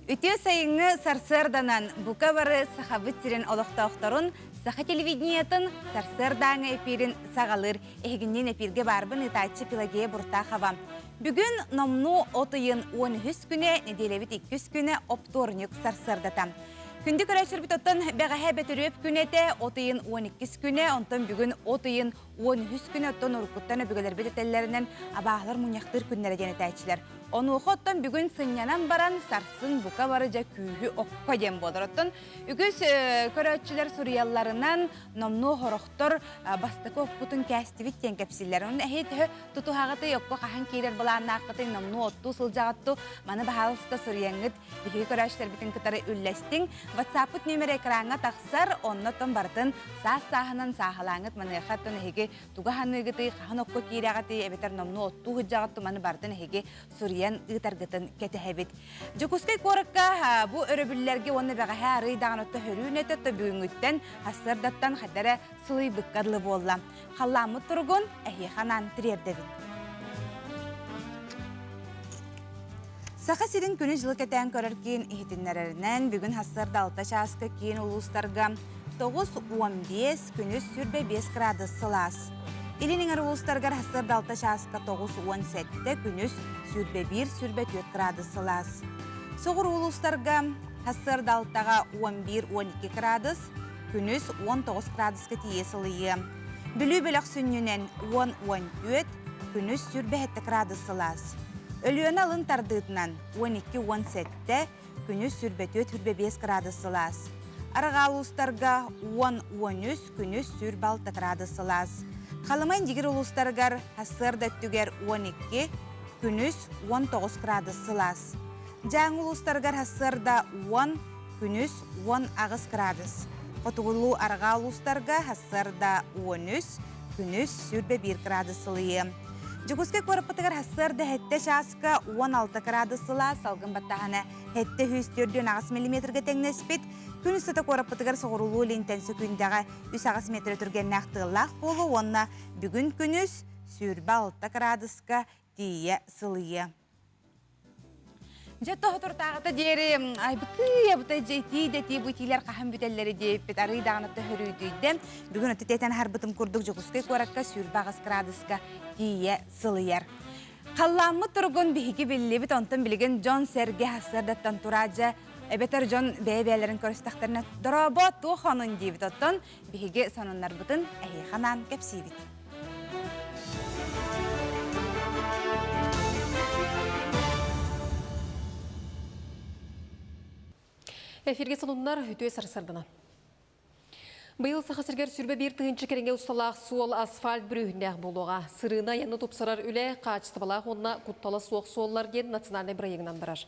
Үтүө сайыҥҥы сарсыарданан бука бары Сахабыт сирин олохтоохторун Саха телевидениетын сарсыардааҥы эфирин саҕалыыр эһигинниин эфиргэ баарбын ыытааччы Пелагея Буртахова. Бүгүн номнуо от ыйын 13 күнэ, нэдиэлэбит иккис күнэ оптуорунньук сарсыардата. Күндү көрөөччүлэрбит оттон бэҕэһээ Бөтүрүөп күнэ этэ, от ыйын 12 күнэ, онтон бүгүн от ыйын 13 күнэ оттон уруккуттан өбүгэлэрбит этэллэринэн абааһылар мунньахтыыр күннэрэ диэн этээччилэр. Онуоха оттон бүгүн сынньанан баран сарсын бука бары дьэ күүһү окко диэн буолар. Оттон үгүс көрөөччүлэр суруйалларынан номнуо хорохтор бастакы оппутун кээстибит диэн кэпсииллэр. Онон эһи төһө тутуһаҕытый, окко хаһан киирэр былааннааххытый, номнуо оттуу сылдьаҕытту, маны баһаалыста суруйаҥҥыт Биһиги көрөөччүлэрбитин кытары үллэстиҥ. WhatsApp-пыт нүөмэрэ экраҥҥа тахсар, онно оттон барытын саас-сааһынан сааһылааҥҥыт маныаха оттон эһиги тугу аһаныыгытый, хаһан окко киирэҕитий, эбэтэр номнуо оттуу сылдьаҕыт маны барытын эһиги суруйан ыытаргытын кэтэһэбит. Дьокуускай куоракка бу өрөбүллэргэ уонна бэҕэһээ арыый даҕаны отто хөрүүн этэ, отто бүгүҥҥүттэн сарсыардаттан хайда эрэ сылыйбыкка дылы буолла. Халлааммыт туругун эһиэхэ анаан тириэрдэбит. Саха сирин күнү-дьылы кэтээн көрөр киин иһитиннэрэринэн, бүгүн сарсыарда 6 чааска киин улуустарга 9-15, күнүс 25 градус сылаас. Илин эҥэр улуустарыгар сарсыарда 6 чааска 9-17, күнүс 21-24 градус сылаас. Соҕуруу улуустарга сарсыарда 6-ҕа 11-12 градус, күнүс 19 градуска тиийэ сылыйыа. Бүлүү бөлөх сүнньүнэн 10-14, күнүс 27 градус сылаас. Өлүөнэ алын тардыытынан 12-17, күнүс 24-25 градус сылаас. Арҕаа улуустарга 10-13, күнүс 26 градус сылаас. Халыма Индигир улуустарыгар сарсыарда өттүгэр 12, күнүс 19 градус сылаас. Дьааҥы улуустарыгар сарсыарда 10, күнүс 18 градус. Хотугулуу-арҕаа улуустарга сарсыарда 13, күнүс 21 градус сылыйыа. Дьокуускай куораппытыгар сарсыарда 7 чааска 16 градус сылаас, салгын баттааһына 748 миллиметргэ тэҥнэспит. Күн устата куораппытыгар соҕуруулуу илинтэн сөкүүндэҕэ 3-8 метр түргэннээх тыаллаах буолуо уонна бүгүн күнүс 26 градуска тиийэ сылыйыа. Дьэ тоһутуртааҕыта диэри айбытыы абытай дьэ итии да итии бу итиилэр хаһан бүтэллэри диэбиппит арыый даҕаны төһөрүүдүйдэ. Бүгүн өттү тиэтэн аһарбытым курдук Дьокуускай куоракка 28 градуска тиийэ сылыйар. Халлааммыт туругун биһиги биллибит, онтон билигин дьон-сэргэ сарсыардаттан тураат дьэ эбэтэр дьон бэйэ-бэйэлэрин көрүстэхтэринэ дорообо туох онун диибит оттон биһиги сонуннарбытын эһиэхэ анаан кэпсиибит. Эфиргэ сонуннар үтүө сарсардана. Быйыл Саха сиригэр сүрбэ биир тыһыынча кэриҥэ усталаах суол асфальт бүрүүһүннээх буолуоҕа. Сырыына айаны тупсарар үлэ хаачыстыбалаах уонна куттала суох суоллар диэн национальнай бырайыагынан барар.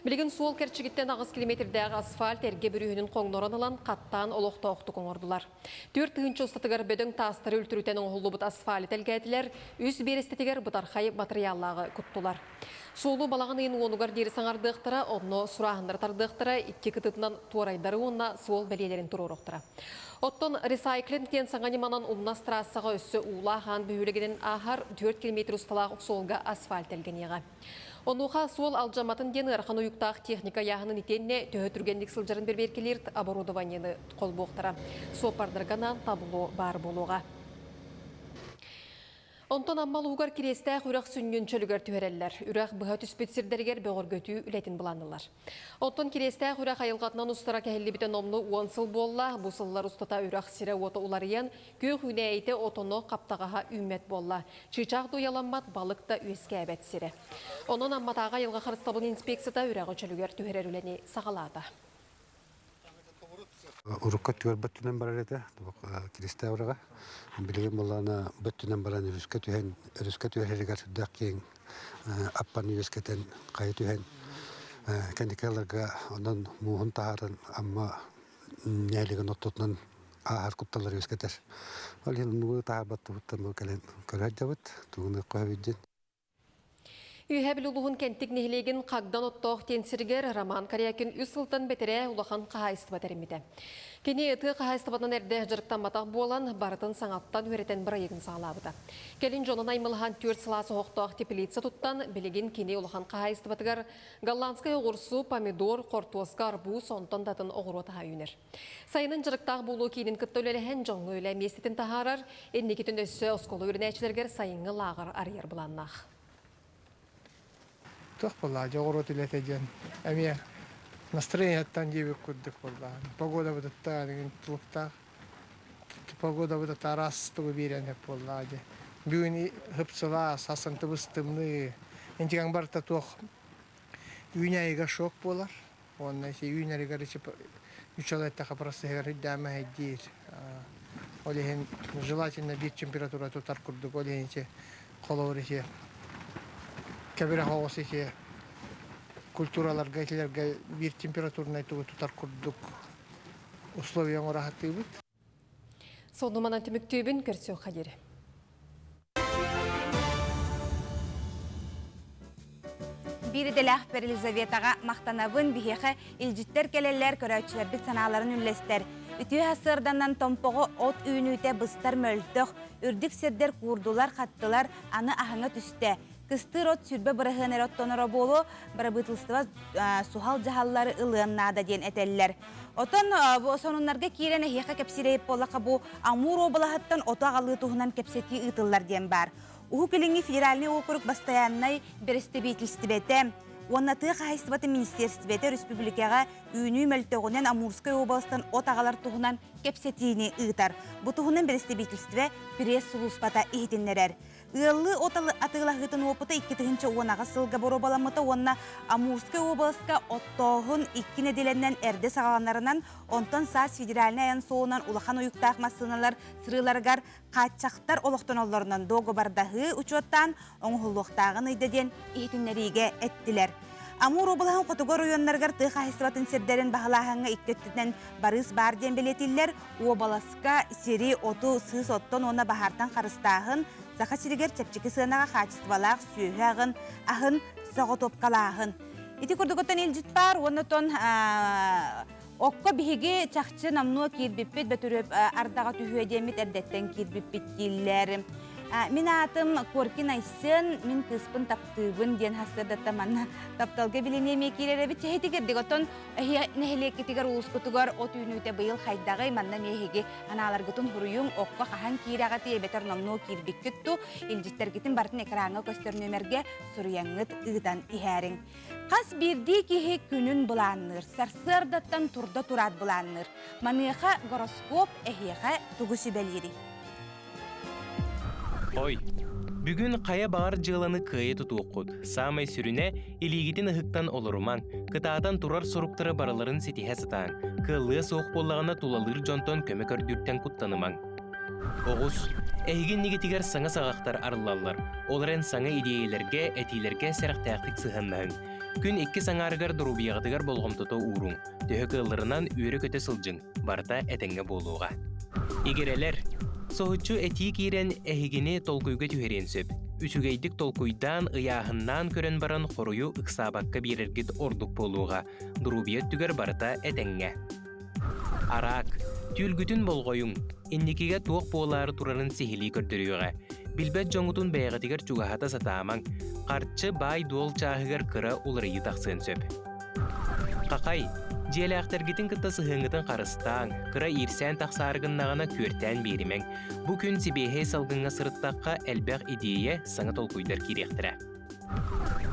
Билигин суол кэрчигиттэн аҕыс километрдээх асфальт эргэ бүрүүһүнүн хоҥнорон ылан хаттаан олохтоохтук оҥордулар. 4 тыһыынча устатыгар бөдөҥ таастары үлтүрүтэн оҥоһуллубут асфальты тэлгээтилэр, үс биэрэстэтигэр бытархай матырыйааллааҕы куттулар. Суолу балаҕан ыйын уонугар диэри саҥардыахтара, онно сурааһыннары тардыахтара, икки кытытынан туорайдары уонна суол бэлиэлэрин туруоруохтара. Оттон ресайклинг диэн саҥа ньыманан Умнас трассаҕа өссө уулаах аан бөһүөлэгинэн ааһар 4 километр усталаах суолга асфальт тэлгэниэҕэ. Онуоха суол алдьамматын диэн ыарахан уйуктаах техника ыйааһынын итиэннэ төһө түргэнник сылдьарын бэрэбиэркэлиир оборудованиены холбуохтара. Суоппардарга анаан табло баар буолуоҕа. Онтон Амма улууһугар Кириэстээх үрэх сүнньүн чөлүгэр түһэрэллэр. Үрэх быһа түспүт сирдэригэр бөҕөргөтүү үлэтин былаанныылар. Оттон Кириэстээх үрэх айылҕатынан устара кэһиллибитэ номнуо уон сыл буолла. Бу сыллар устата үрэх сирэ-уота уларыйан, күөх үүнээйитэ отоно, хаптаҕаһа үүммэт буолла. Чыычаах да уйаламмат, балык да үөскээбэт сирэ. Онон Амматааҕы айылҕа харыстабылын инспекцията үрэҕи чөлүгэр түһэрэр үлэни саҕалаата. Урукку өттүгэр бөттүнэн барар этэ, Киристээх үрэҕэ. Билигин буоллаҕына бөттүнэн баран өрүскэ түһэн, өрүскэ түһэригэр сүрдээх киэҥ аппаны үөскэтэн, хайа түһэн, кэнники ыларга онон мууһун таһааран Амма нэһилиэгин ортотунан ааһар кутталлары үөскэтэр. Ол иһин оннугу таһаарбат туһуттан бу кэлэн көрө сылдьабыт, тугун ыахха сөбүй диэн. Үөһээ Бүлүү улууһун Кэнтик нэһилиэгин Хагдан оттоох диэн сиригэр Роман Корякин үс сылтан бэтэрээ улахан хаһаайыстыба тэриммитэ. Кини тыа хаһаайыстыбатынан эрдэ дьарыктамматах буолан, барытын саҥаттан үөрэтэн бырайыагын саҕалаабыта. Кэлин дьонун аймалаһан түөрт сылаас оһохтоох теплица туттан, билигин кини улахан хаһаайыстыбатыгар голландскай оҕурсу, помидор, хортуоска, арбуз, онтон да атын оҕуруот аһа үүнэр. Сайынын дьарыктаах буолуу киинин кытта үлэлэһэн дьоҥҥо үлэ миэстэтин таһаарар, инникитин өссө оскуола үөрэнээччилэригэр сайыҥҥы лааҕыр арыйар былааннаах. Туох буоллаҕа дьэ оҕуруот үлэтэ диэн эмиэ настроениеттан диэбит курдук буоллаҕа. Погодабытыттан игин тулуктаах погодабыт араас тугу биэрэн сөп буоллаҕа дии. Бүгүн ып-сылаас, сарсын тыбыс-тымныы. Интигэҥ барыта туох үүнээйигэ шок буолар. Уонна ити үүнэригэр үчүгэй эттэххэ процеһыгар үрдээмэһэйдиир. Ол иһин желательно биир температура тутар курдук. Ол иһин ити холобур ити кэбирэх оҕус ити культураларга итилэргэ биир температурнай тугу тутар курдук условия оҥоро сатыыбыт. Сонуманан түмүктүүбүн көрсүөххэ диэри. Биир идэлээхпэр Елизаветаҕа махтанабын, биһиэхэ илдьиттэр кэлэллэр, көрөөччүлэрбит санааларын үллэстэр. Үтүө сарсыарданан Томпоҕо от үүнүүтэ быстар мөлтөх, үрдүк сирдэр куурдулар, хаттылар, аны аһыҥа түстэ. Кыстыыр от 20% эрэ оттоноро буолуо, бырабыыталыстыба суһал дьаһаллары ылыан наада диэн этэллэр. Отон бу сонуннарга киирэн эһиэхэ кэпсиирэйип буоллахха бу Амур уобалаһыттан оту аҕалыы туһунан кэпсэтии ыытыллар диэн баар. Уһук Илиҥҥи федеральнай уокурук бастайааннай бэрэстэбиитэлистибэтэ уонна тыа хаһаайыстыбатын министиэристибэтэ өрөспүүбүлүкэҕэ үүнүү мөлтөҕүнэн Амурскай уобаластан от аҕалар туһунан кэпсэтиини ыытар. Бу туһунан бэрэстэбиитэлистибэ пресс-сулууспата иһитиннэрэр. Ыаллыы от атыылаһыытын уопута 2018 сылга боруобаламмыта уонна Амурскай уобаласка оттооһун икки нэдиэлэнэн эрдэ саҕаланарынан, онтон саас федеральнай айан суолунан улахан уйуктаах массыыналар сырыыларыгар хааччахтар олохтоноллорунан дуогабардаһыы учуоттаан оҥоһуллуохтааҕын ыйда диэн иһитиннэриигэ эттилэр. Амур уобалаһын хотугу оройуоннарыгар тыа хаһаайыстыбатын сирдэрин баһылааһыҥҥа икки өттүнэн барыыс баар диэн бэлиэтииллэр. Уобаласка сири, оту, сыыс оттон уонна баһаартан харыстааһын, Саха сиригэр чэпчэки сыанаҕа хаачыстыбалаах сүөһү аҕын, аһын соҕотуопкалааһын. Ити курдук оттон илдьит баар уонна оттон окко биһиги чахчы номнуо киирбиппит, Бөтүрүөп ардаҕа түһүө диэммит эрдэттэн киирбиппит дииллэр. Мин аатым Коркин Айсен, мин кыыспын таптыыбын диэн сарсыардаттан манна тапталга билиниэ эмиэ киирэр эбит. Чэһитигирдик оттон Нэһилиэккитигэр, улуускутугар от үүнүүтэ быйыл хайдаҕый? Манна эмиэ эһиги анааларгытын суруйуҥ, окко хаһан киирэҕитий эбэтэр номнуо киирбиккит дуу, илдьиттэргитин барытын экраҥҥа көстөр нүөмэргэ суруйаҥҥыт ыытан иһээриҥ. Хас биирдии киһи күнүн былаанныыр, сарсыардаттан турда тураат былаанныыр. Маныаха гороскоп эһиэхэ тугу сүбэлиирий? Ой, бүгүн хайа баҕар дьыаланы кыайа тутуоххут. Саамай сүрүнэ, илиигитин ыһыктан олорумаҥ, кытаатан турар соруктары барыларын ситиһэ сатааҥ. Кыаллыа суох буоллаҕына тулалыыр дьонтон көмө көрдүүртэн куттанымаҥ. Оҕус, эһиги иннигитигэр саҥа саҕахтар арыллаллар. Ол эрэн саҥа идиэйэлэргэ, этиилэргэ сэрэхтээхтик сыһыаннаһыҥ. Күн иккис аҥаарыгар доруобуйаҕытыгар болҕомтото ууруҥ. Төһө кыалларынан үөрэ-көтө сылдьыҥ, барыта этэҥҥэ буолуоҕа. Игирэлэр, соһуччу этии киирэн эһигини толкуйга түһэриэн сөп. Үчүгэйдик толкуйдаан, ыйааһыннаан көрөн баран хоруйу ыксаабакка биэрэргит ордук буолуоҕа. Доруобуйа өттүгэр барыта этэҥҥэ. Араак, түүл-гүтүн болҕойуҥ, инникигэ туох буолаары турарын сиһилии көрдөрүөҕэ. Билбэт дьоҥҥутун бэйэҕитигэр чугаһата сатаамаҥ. Харчы баай-дуол чааһыгар кыра уларыйыы тахсыан сөп. Хахай, дьиэлээхтэргитин кытта сыһыаҥҥытын харыстааҥ, кыра иирсээн тахсаары гыннаҕына күөртээн биэримэҥ. Бу күн сибиэһэй салгыҥҥа сырыттахха элбэх идиэйэ, саҥа толкуйдар киириэхтэрэ.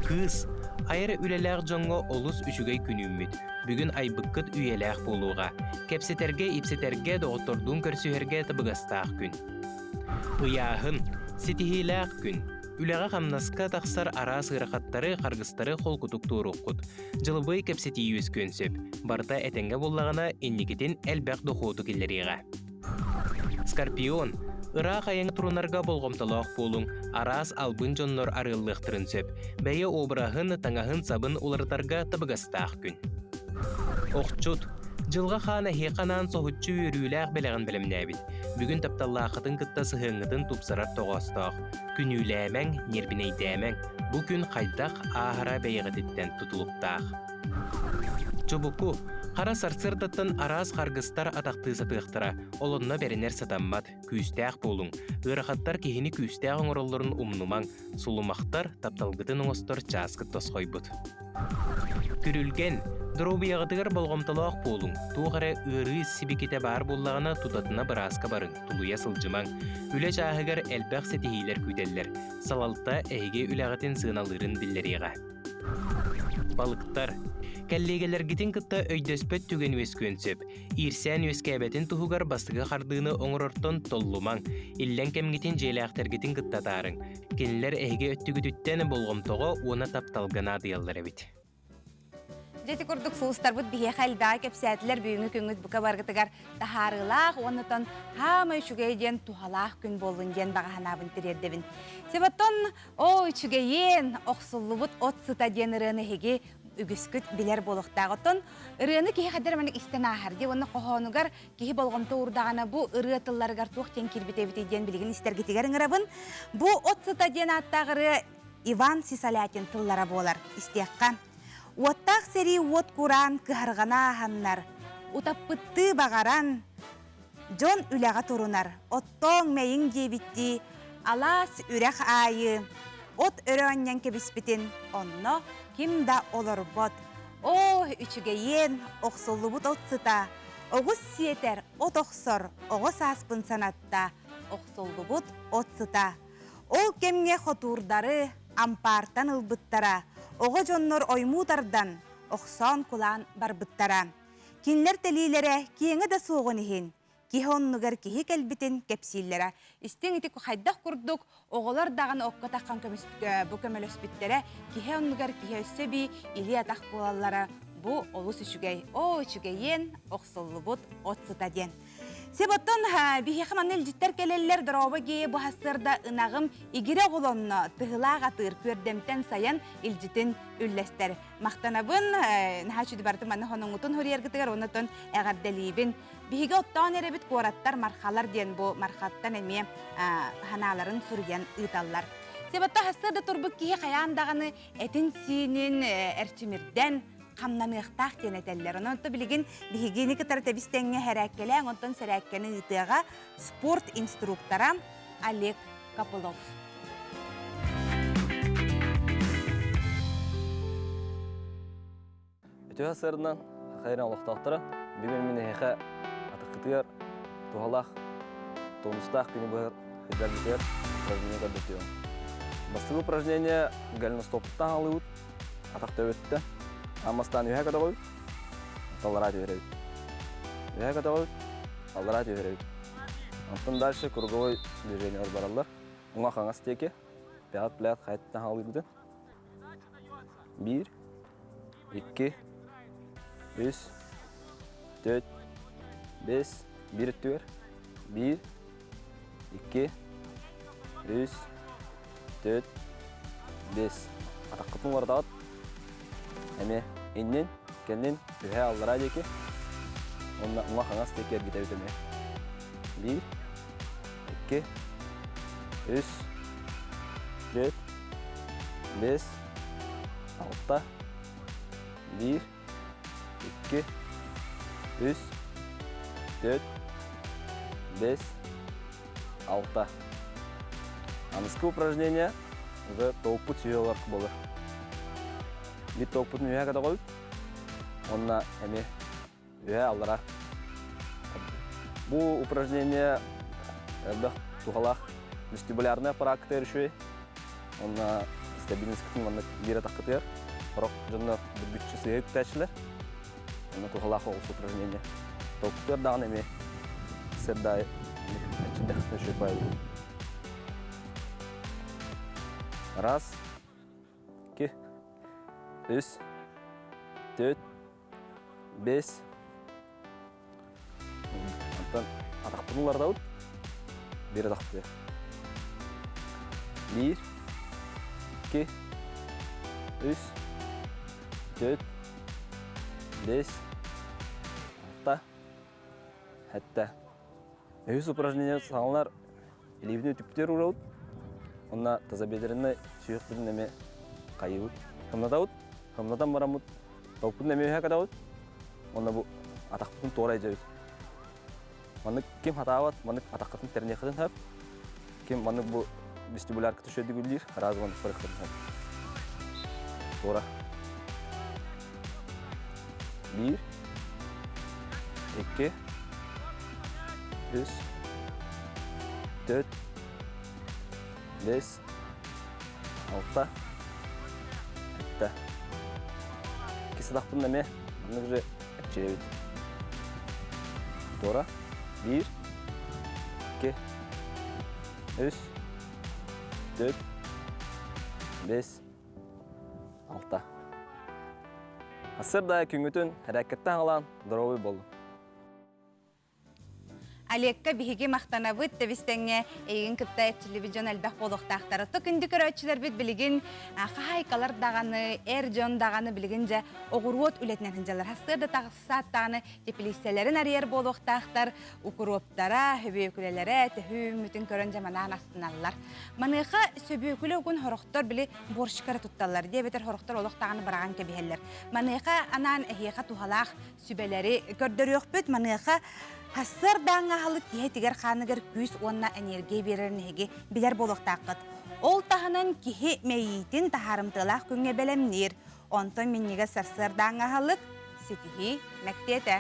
Кыыс, айар үлэлээх дьоҥҥо олус үчүгэй күн үүммүт. Бүгүн айбыккыт үйэлээх буолуоҕа. Кэпсэтэргэ-ипсэтэргэ, доҕоттордуун көрсүһэргэ табыгастаах күн. Ыйааһын, ситиһиилээх күн. Үлэҕэ-хамнаска тахсар араас ыарахаттары, харгыстары холкутук туоруоххут. Дьылыбый кэпсэтии үөскүөн сөп. Барыта этэҥҥэ буоллаҕына, инникитин элбэх дохуоту киллэриэҕэ. Скорпион. Ыраах айаҥҥа турунарга болҕомтолоох буолуҥ. Араас албын дьоннор арыаллыахтарын сөп. Бэйэ обраһын, таҥаһын-сабын уларытарга табыгастаах күн. Охчут. Дьылҕа хаан эһиэхэ анаан соһуччу үөрүүлээх бэлэҕин бэлэмнээбит. Бүгүн тапталлааххытын кытта сыһыаҥҥытын тупсарар тоҕоостоох. Күнүүлээмэҥ, ньиэрбинэйдээмэҥ. Бу күн хайдах ааһара бэйэҕититтэн тутулуктаах. Чубуку, хара сарсыардаттан араас харгыстар атахтыы сатыахтара, ол онно бэринэр сатаммат, күүстээх буолуҥ. Ыарахаттар киһини күүстээх оҥороллорун умнумаҥ, сулумахтар тапталгытын оҥостор чааскыт тосхойбут. Күрүлгэн, доруобуйаҕытыгар болҕомтолоох буолуҥ, туох эрэ ыарыы сибикитэ баар буоллаҕына тутатына бырааска барыҥ, тулуйа сылдьымаҥ. Үлэ чааһыгар элбэх ситиһиилэр күүтэллэр. Салалта эһиги үлэҕитин сыаналыырын биллэриэҕэ. Балыктар. Кэллиэгэлэргитин кытта өйдөспөт түгэн үөскүөн сөп. Иирсээн үөскээбэтин туһугар бастакы хардыыны оҥорортон толлумаҥ. Иллэҥ кэмҥитин дьиэлээхтэргитин кытта атаарыҥ. Кинилэр эһиги өттүгүтүттэн болҕомтоҕо уонна тапталга наадыйаллар эбит. Дьэ ити курдук сулустарбыт биһиэхэ элбэҕи кэпсээтилэр бүгүҥҥү күҥҥүт бука баргытыгар таһаарыылаах уонна хаамай үчүгэй диэн туһалаах күн буоллун диэн баҕа санаабын тириэрдэбин. Себоттон Оо, үчүгэйиэн, охсуллубут от сыта диэн ырыаны эһиги үгүскүт билэр буолуохтаах. Оттон ырыаны киһи хайдах эрэ истэн ааһар дии уонна хоһоонугар киһи болҕомто уурдаҕына бу ырыа тылларыгар туох диэн киирбит эбитий диэн билигин истэргитигэр ыҥырабын. Бу от сыта диэн ааттаах ырыа Иван Сисалятин тыллара буолар. Истиэххэ. Уоттаах сэрии уот кураан кыһарҕана ааһаннар, утаппыттыы баҕаран, Дьон үлэҕэ турунар, оттооҥ мэйиҥ диэбиттии, алаас үрэх аайы от өрө анньан кэбиспитин онно ким да олорбот. Оо, үчүгэйиэн, охсуллубут от сыта, оҕус сиэтэр, от охсор, оҕо сааспын санатта, охсуллубут от сыта. Ол кэмҥэ хотуурдары ампаартан ылбыттара, оҕо дьоннор оймуу тардан, охсоон кулаан барбыттара. Кинилэр тэлиилэрэ киэҥэ да суоҕун иһин, киһи оннугар киһи кэлбитин кэпсииллэрэ. Истиҥ ити хайдах курдук оҕолор даҕаны окко таххан бу көмөлөспүттэрэ, киһи оннугар киһи өссө эбии илии-атах буолаллара бу олус үчүгэй. Оо, үчүгэйиэн, охсуллубут от сыта диэн. Сеп оттон биһиэхэ манна илдьиттэр кэлэллэр дорообо гея бу сарсыарда ынаҕым игирэ оҕолонно тыһылаах атыыр күөрдэмтэн сайан илдьитин үллэстэр. Махтанабын, наһаа үчүгэй барытын манна хоноҥҥутун хоруйаргытыгар оннотон эҕэрдэлиибин. Биһиги оттоон эрэбит куораттар мархалар диэн бу мархаттан эмиэ ханааларын суруйан ыыталлар. Себатта хаста да турбут киһи хайаан даҕаны этин-сиинин эрчимирдэн хамнаныахтаах диэн этэллэр. Онон билигин биһигини кытары тэбис-тэҥҥэ сэрээккэлээҥ, онтон сэрээккэни ыытыаҕа спорт инструктора Олег Копылов. Үтүө сырынан хайран олохтоохторо бүгүн мин эһиэхэ атаххытыгар туһалаах тонустаах күнү быһар сылдьаргытыгар упражнение көрдөтүөм. Бастакы упражнение голеностоптан алыбыт, атах төбөттө. Аммастаан үһэ көтөҕөбүт, аллараа түһэрэбит. Үһэ көтөҕөбүт, аллараа түһэрэбит. Онтон дальше круговой движениелар бараллар. Уҥа-хаҥас диэки пят-плят хайаттан хаалыыбытын. Биир, икки, үс, төрт, бес, биир өттүгэр. Биир, икки, үс, төрт, бес. Атаххытын уларытаҕыт. Эмиэ иннин, кэннин, үһэ аллараа диэки. Уонна уҥа-хаҥас диэки эргитэбит эмиэ. Биир, икки, үс, төрт, бес, алта, биир, икки, үс, төрт, бес, алта. Аныскы упражнение уже тооппут сүһүө буолар. Бит тооппутун үһэ көтөҕөбүт. Онно эмиэ үһэ аллара. Бу упражнение элбэх туһалаах вестибулярный аппараакка үчүгэй. Онно стабильностькытын маннык биир атаххытыгар сорох дьоннор бүргүччү сыыһа үктээччилэр. Онно туһалаах оҕус упражнение. Толкутугар даҕаны эмиэ сырдаай эччидэхтэн үчүгэй баайыллар. Раз, икки, үс, төрт, бес. Онтон атахпын уларытабыт. Биир атахтыыр. Биир, икки, үс, төрт, бес, алта. Хэтте. Үһүс упражнение саҥалар илиибитин үтүктүөр уурабыт. Онно тазобедренный сүһүөхпүтүн эмиэ хайыыбыт. Хымнатабыт. Хымнатан бараммыт толкутун эмиэ үһэ катабыт. Онно бу атахпытын туора илдьэбит. Маннык ким хатаабат, маннык атаххытын тэриниэххитин сөп. Ким маннык бу вестибулярка түшөдүгүллүүр, араас маннык барыаххытын сөп. Туора. Биир, икки, үс, төрт, бес, алта, сэттэ. Икки сатахпын эмиэ маннык же эрчийэбит. Туора. Биир, икки, үс, төрт, бес, алта. Сарсыарда күҥҥүтүн эрээккэттэн аҕалаан доруобуй буоллун. Олекка биһиги махтанабыт тэбистэҥҥэ эйигин кытта эрчиллибит дьон элбэх буолуохтаахтар. Ото күндү көрөөччүлэрбит билигин хаһаайкалар даҕаны, эр дьон даҕаны билигин дьэ оҕуруот үлэтинэн сылдьаллар. Сарсыарда тахсаат даҕаны теплиссэлэрин арыйар буолуохтаахтар, укуруоптара, сөбүөкүлэлэрэ төһүүммүтүн көрөн дьэ манаан астыналлар. Маныаха сөбүөкүлэ угун сорохтор били борщкара тутталлар диэбэтэр сорохтор олох даҕаны быраҕан кэбиһэллэр. Маныаха анаан эһиэхэ туһалаах сүбэлэри көрдөрүөхпүт. Маныаха сарсыардааҥҥы аһылык киһи этигэр-хааныгар күүс уонна энергия биэрэрин эһиги билэр буолуохтааххыт. Ол таһынан киһи мэйиитин таһаарымтыалаах күҥҥэ бэлэмниир. Онтон минньигэс сарсыардааҥҥы аһылык ситиһии мэктиэтэ.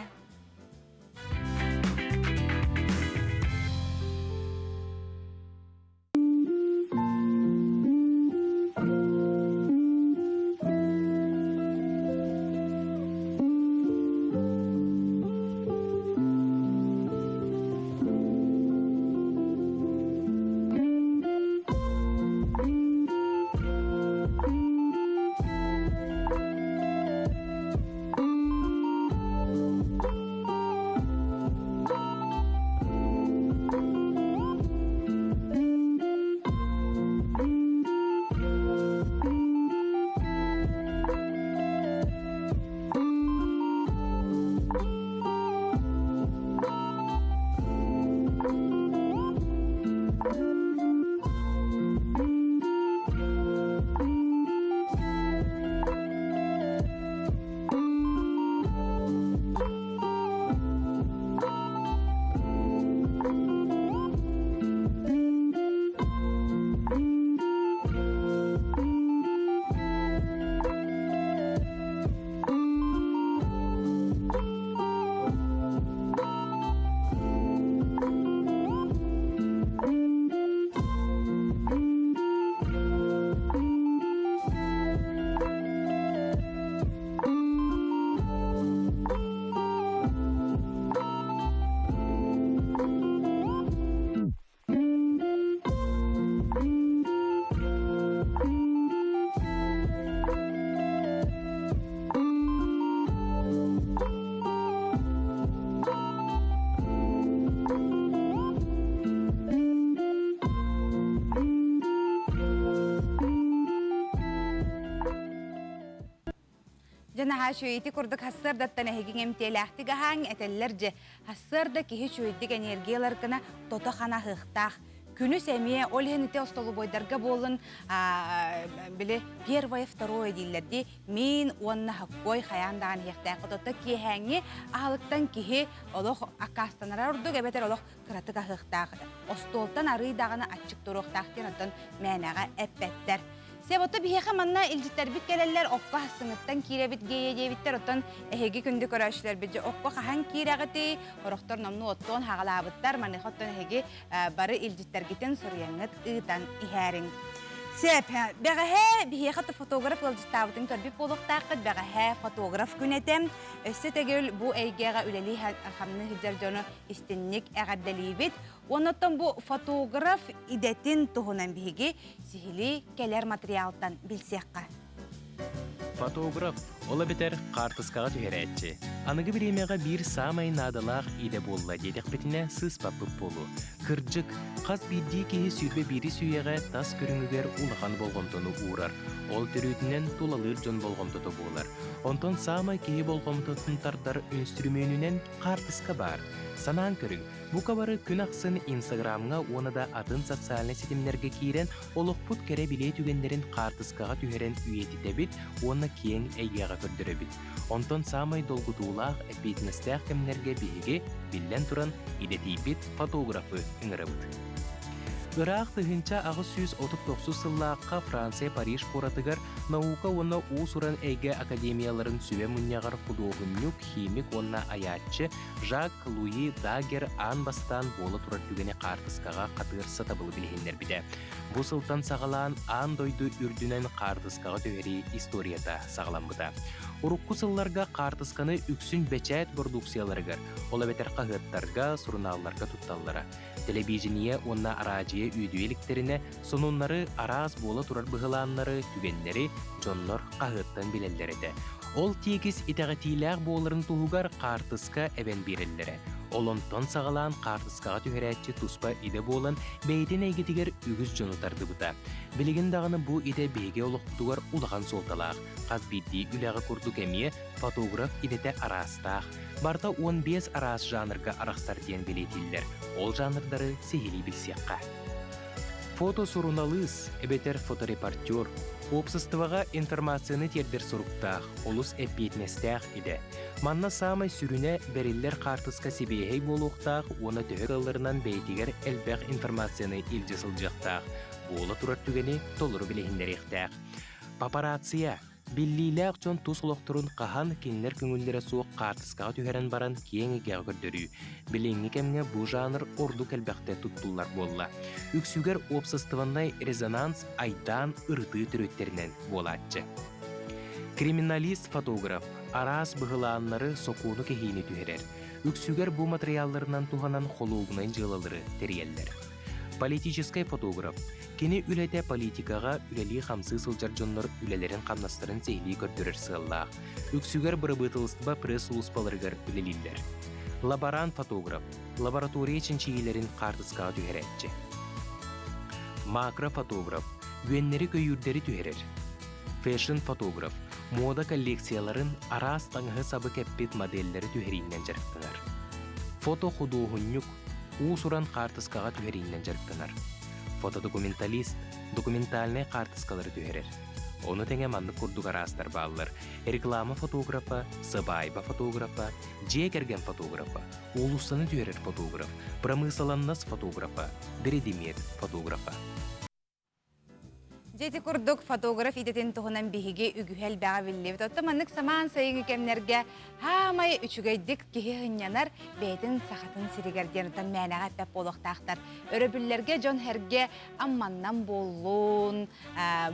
Дьэ наһаа үчүгэй ити курдук сарсыардаттан эһигиҥ эмтиэлээхтик аһааҥ этэллэр дьэ сарсыарда киһи үчүгэйдик энергия ылар гына тото-хана аһыахтаах. Күнүс эмиэ ол иһин ити остолобуойдарга буоллун били первое второе дииллэр дии миин уонна хоккой хайаан даҕаны иһиэхтээх ототто киэһээҥҥи аһылыктан киһи олох аккаастанара ордук эбэтэр олох кыратык аһыахтаах остуолтан арыый даҕаны аччык туруохтаах диэн оттон мээнэҕэ эппэттэр. Себото биһиэхэ манна илдьиттэрбит кэлэллэр, окко хассыҥыттан киирэбит гея диэбиттэр, оттон эһиги күндү көрөөччүлэрбит дьэ окко хаһан киирэҕитий, орохтор номнуо оттуон хаҕалаабыттар, маныаха оттон эһиги бары илдьиттэргитин суруйаҥҥыт ыытан иһээриҥ. Сөп, бэҕэһээ биһиэхэ фотограф ыалдьыттаабытын көрбүт буолуохтааххыт, бэҕэһээ фотограф күн этэ. Өссө төгүл бу эйгэҕэ үлэлии хамныы сылдьар дьону истинник эҕэрдэлиибит. Оннуттан бу фотограф идэтин туһунан биһиги сиһилии кэлэр материалтан билсиэххэ. Фотограф, ол эбэтэр хаартыскаҕа түһэрээччи. Аныгы бириэмэҕэ биир саамай наадалаах идэ буолла диэтэхпитинэ сыыспаппыт буолуо. Кырдьык, хас биирдии киһи 21 үйэҕэ тас көрүҥүгэр улахан болҕомтону уурар. Ол төрүөтүнэн тулалыыр дьон болҕомтото буолар. Онтон саамай киһи болҕомтотун тардар үнүстүрүмүөнүнэн хаартыска баар. Санаан көрүҥ, бука бары күн ахсын Инстаграмҥа уонна да атын социальнай ситимнэргэ киирэн олохпут кэрэ-билиэ түгэннэрин хаартыскаҕа түһэрэн үйэтитэбит уонна киэҥ эйгэҕэ көрдөрөбүт. Онтон саамай долгутуулаах, эппиэтинэстээх кэмнэргэ биһиги, биллэн туран, идэтийбит фотографы ыҥырабыт. Ыраах 1839 сыллаахха Франция Париж куоратыгар наука уонна уус-уран эйгэ академияларын сүбэ мунньаҕар худуоһунньук, химик уонна айааччы Жак Луи Дагер аан бастаан буола турар түгэни хаартыскаҕа хатыыр сатабылы билиһиннэрбитэ. Бу сылтан саҕалаан аан дойду үрдүнэн хаартыскаҕа түһэрии историята саҕаламмыта. Урукку сылларга хаартысканы үксүн бэчээт бородууксуйаларыгар, ол эбэтэр хаһыаттарга, сурунаалларга тутталлара. Тэлэбиидьинийэ уонна араадьыйа үөдүйэ иликтэринэ сонуннары, араас буола турар быһылааннары, түгэннэри дьоннор хаһыаттан билэллэр этэ. Ол тиэкис итэҕэтиилээх буоларын туһугар хаартыска эбэн биэрэллэрэ. Ол онтон саҕалаан хаартыскаҕа түһэрээччи туспа идэ буолан, бэйэтин эйгэтигэр үгүс дьону тардыбыта. Билигин даҕаны бу идэ биһиги олохпутугар улахан суолталаах. Хас биирдии үлэҕэ курдук эмиэ фотограф идэтэ араастаах. Барыта 15 араас жанрга арахсар диэн бэлиэтииллэр. Ол жанрдары сиһилии билсиэххэ. Фотосуруналыыс эбэтэр фоторепортер уопсастыбаҕа информацияны тиэрдэр соруктаах, олус эппиэтинэстээх идэ. Манна саамай сүрүнэ бэриллэр хаартыска сибиэһэй буолуохтаах уонна төһө кыалларынан бэйэтигэр элбэх информацияны илдьэ сылдьыахтаах, буола турар түгэни толору билиһиннэриэхтээх. Папарация Биллиилээх дьон тус олохторун хаһан кинилэр көҥүллэрэ суох хаартыскаҕа түһэрэн баран киэҥ эйгэҕэ көрдөрүү. Билиҥҥи кэмҥэ бу жанр ордук элбэхтэ туттуллар буолла. Үксүгэр уопсастыбаннай резонанс айдаан ырытыы төрүттэринэн буолааччы. Криминалист-фотограф араас быһылааннары сокуону кэһиини түһэрэр. Үксүгэр бу матырыйаалларынан туһанан холуобунай дьыалалары тэрийэллэр. Политическай фотограф Кини үлэтэ политикаҕа үлэлии-хамсыы сылдьар дьоннор үлэлэрин-хамнастарын сиһилии көрдөрөр сыаллаах. Үксүгэр бырабыыталыстыба пресс-сулууспаларыгар үлэлииллэр. Лаборант-фотограф, лаборатория чинчийиилэрин хаартыскаҕа түһэрээччи. Макрофотограф, үөннэри-көйүүрдэри түһэрэр. Фэшн-фотограф, муода коллекцияларын араас таҥаһы-сабы кэппит моделлэри түһэриинэн дьарыктанар. Фото-худуоһунньук, уус-уран хаартыскаҕа түһэриинэн дьарыктанар. Фотодокументалист документальнай хаартыскалары түһэрэр. Ону тэҥэ маннык курдук араастар бааллар: реклама фотографа, сыбаайба фотографа, дьиэ кэргэн фотографа, уулуссаны түһэрэр фотограф, бырамыысыланнас фотографа, биридимиэт фотографа. Дьэ ити курдук фотограф идэтин туһунан биһиги үгүһү элбэҕи биллибит. Оттон маннык самаан сайыҥҥы кэмнэргэ хаамай үчүгэйдик киһи сынньанар бэйэтин сахатын сиригэр диэн оттон мээнэҕэ эппэт буолуохтаахтар. Өрөбүллэргэ дьон-сэргэ Амманнан буоллун,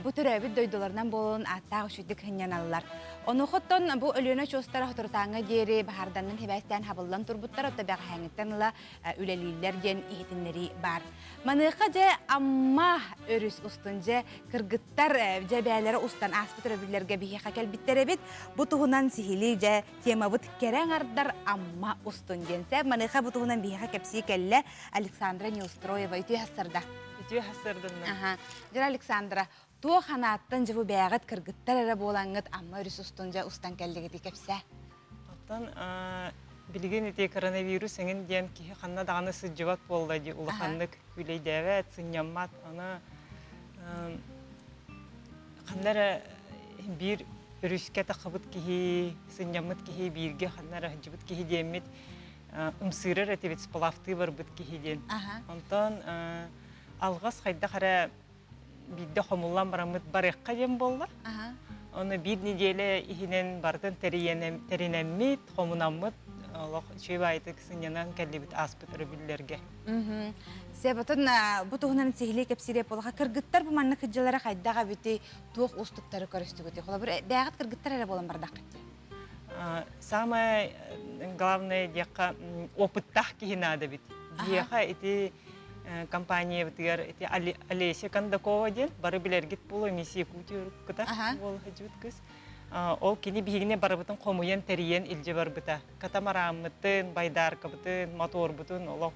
бу төрөөбүт дойдуларынан буоллун ааттаах үчүгдүк сынньаналлар. Онуоха оттон бу Өлүөнэ очуостара соторутааҥҥа диэри баһаарданан сибээстээн хабыллан турбуттар, оттон бэҕэһээҥҥиттэн ыла үлэлииллэр диэн иһитиннэрии баар. Маныаха дьэ Амма өрүс устун дьэ кыргыттар дьэ бээлэрэ устан ааспыт өрөбүллэргэ биһиэхэ кэлбиттэр эбит. Бу туһунан сиһилии дьэ темабыт кэрэ аҥардар Амма устун диэн сэ. Маныаха бу туһунан биһиэхэ кэпсии кэллэ Александра Неустроева. Үтүө хассарда. Үтүө хассардынна. Аха. Дьэ Александра, туох анааттан дьэ бу бээҕит кыргыттар эрэ буолаҥҥыт Амма өрүс устун дьэ устан кэллигит кэпсээ. Оттон билигин ити коронавирус эҥин диэн киһи ханна даҕаны сылдьыбат буолла дии улаханнык күүлэйдээбэт, сынньаммат. Аны ханна эрэ биир өрүскэ таххыбыт киһи, сынньаммыт киһи, бииргэ ханна эрэ сылдьыбыт киһи диэммит ымсыырар этибит, сплавтыы барбыт киһи диэн. Онтон алҕас хайдах эрэ биирдэ хомуллан бараммыт барыахха диэн буолла. Ону биир неделя иһинэн барытын тэринэммит, хомунаммыт, олох үчүгэй баайытык сынньанан кэллибит ааспыт өрөбүллэргэ. Себотун бу туһунан сиһилии кэпсиирэ буолаха кыргыттар бу маннык кыдьалара хайдах эбити туох уустуктары көрүстүгүтүй? Холобур, бээҕит кыргыттар эрэ буолан бардаххыт дии. Самое главное диэххэ опыттаах киһи наада эбит. Биһиэхэ ити компаниябытыгар ити Олеся Кондакова диэн бары билэргит буолуо Мисс Якутия уруккута буола сылдьыбыт кыыс. Ол кини биһигини барыбытын хомуйан тэрийэн илдьэ барбыта. Катамарааммытын, байдааркабытын, моторбутун олох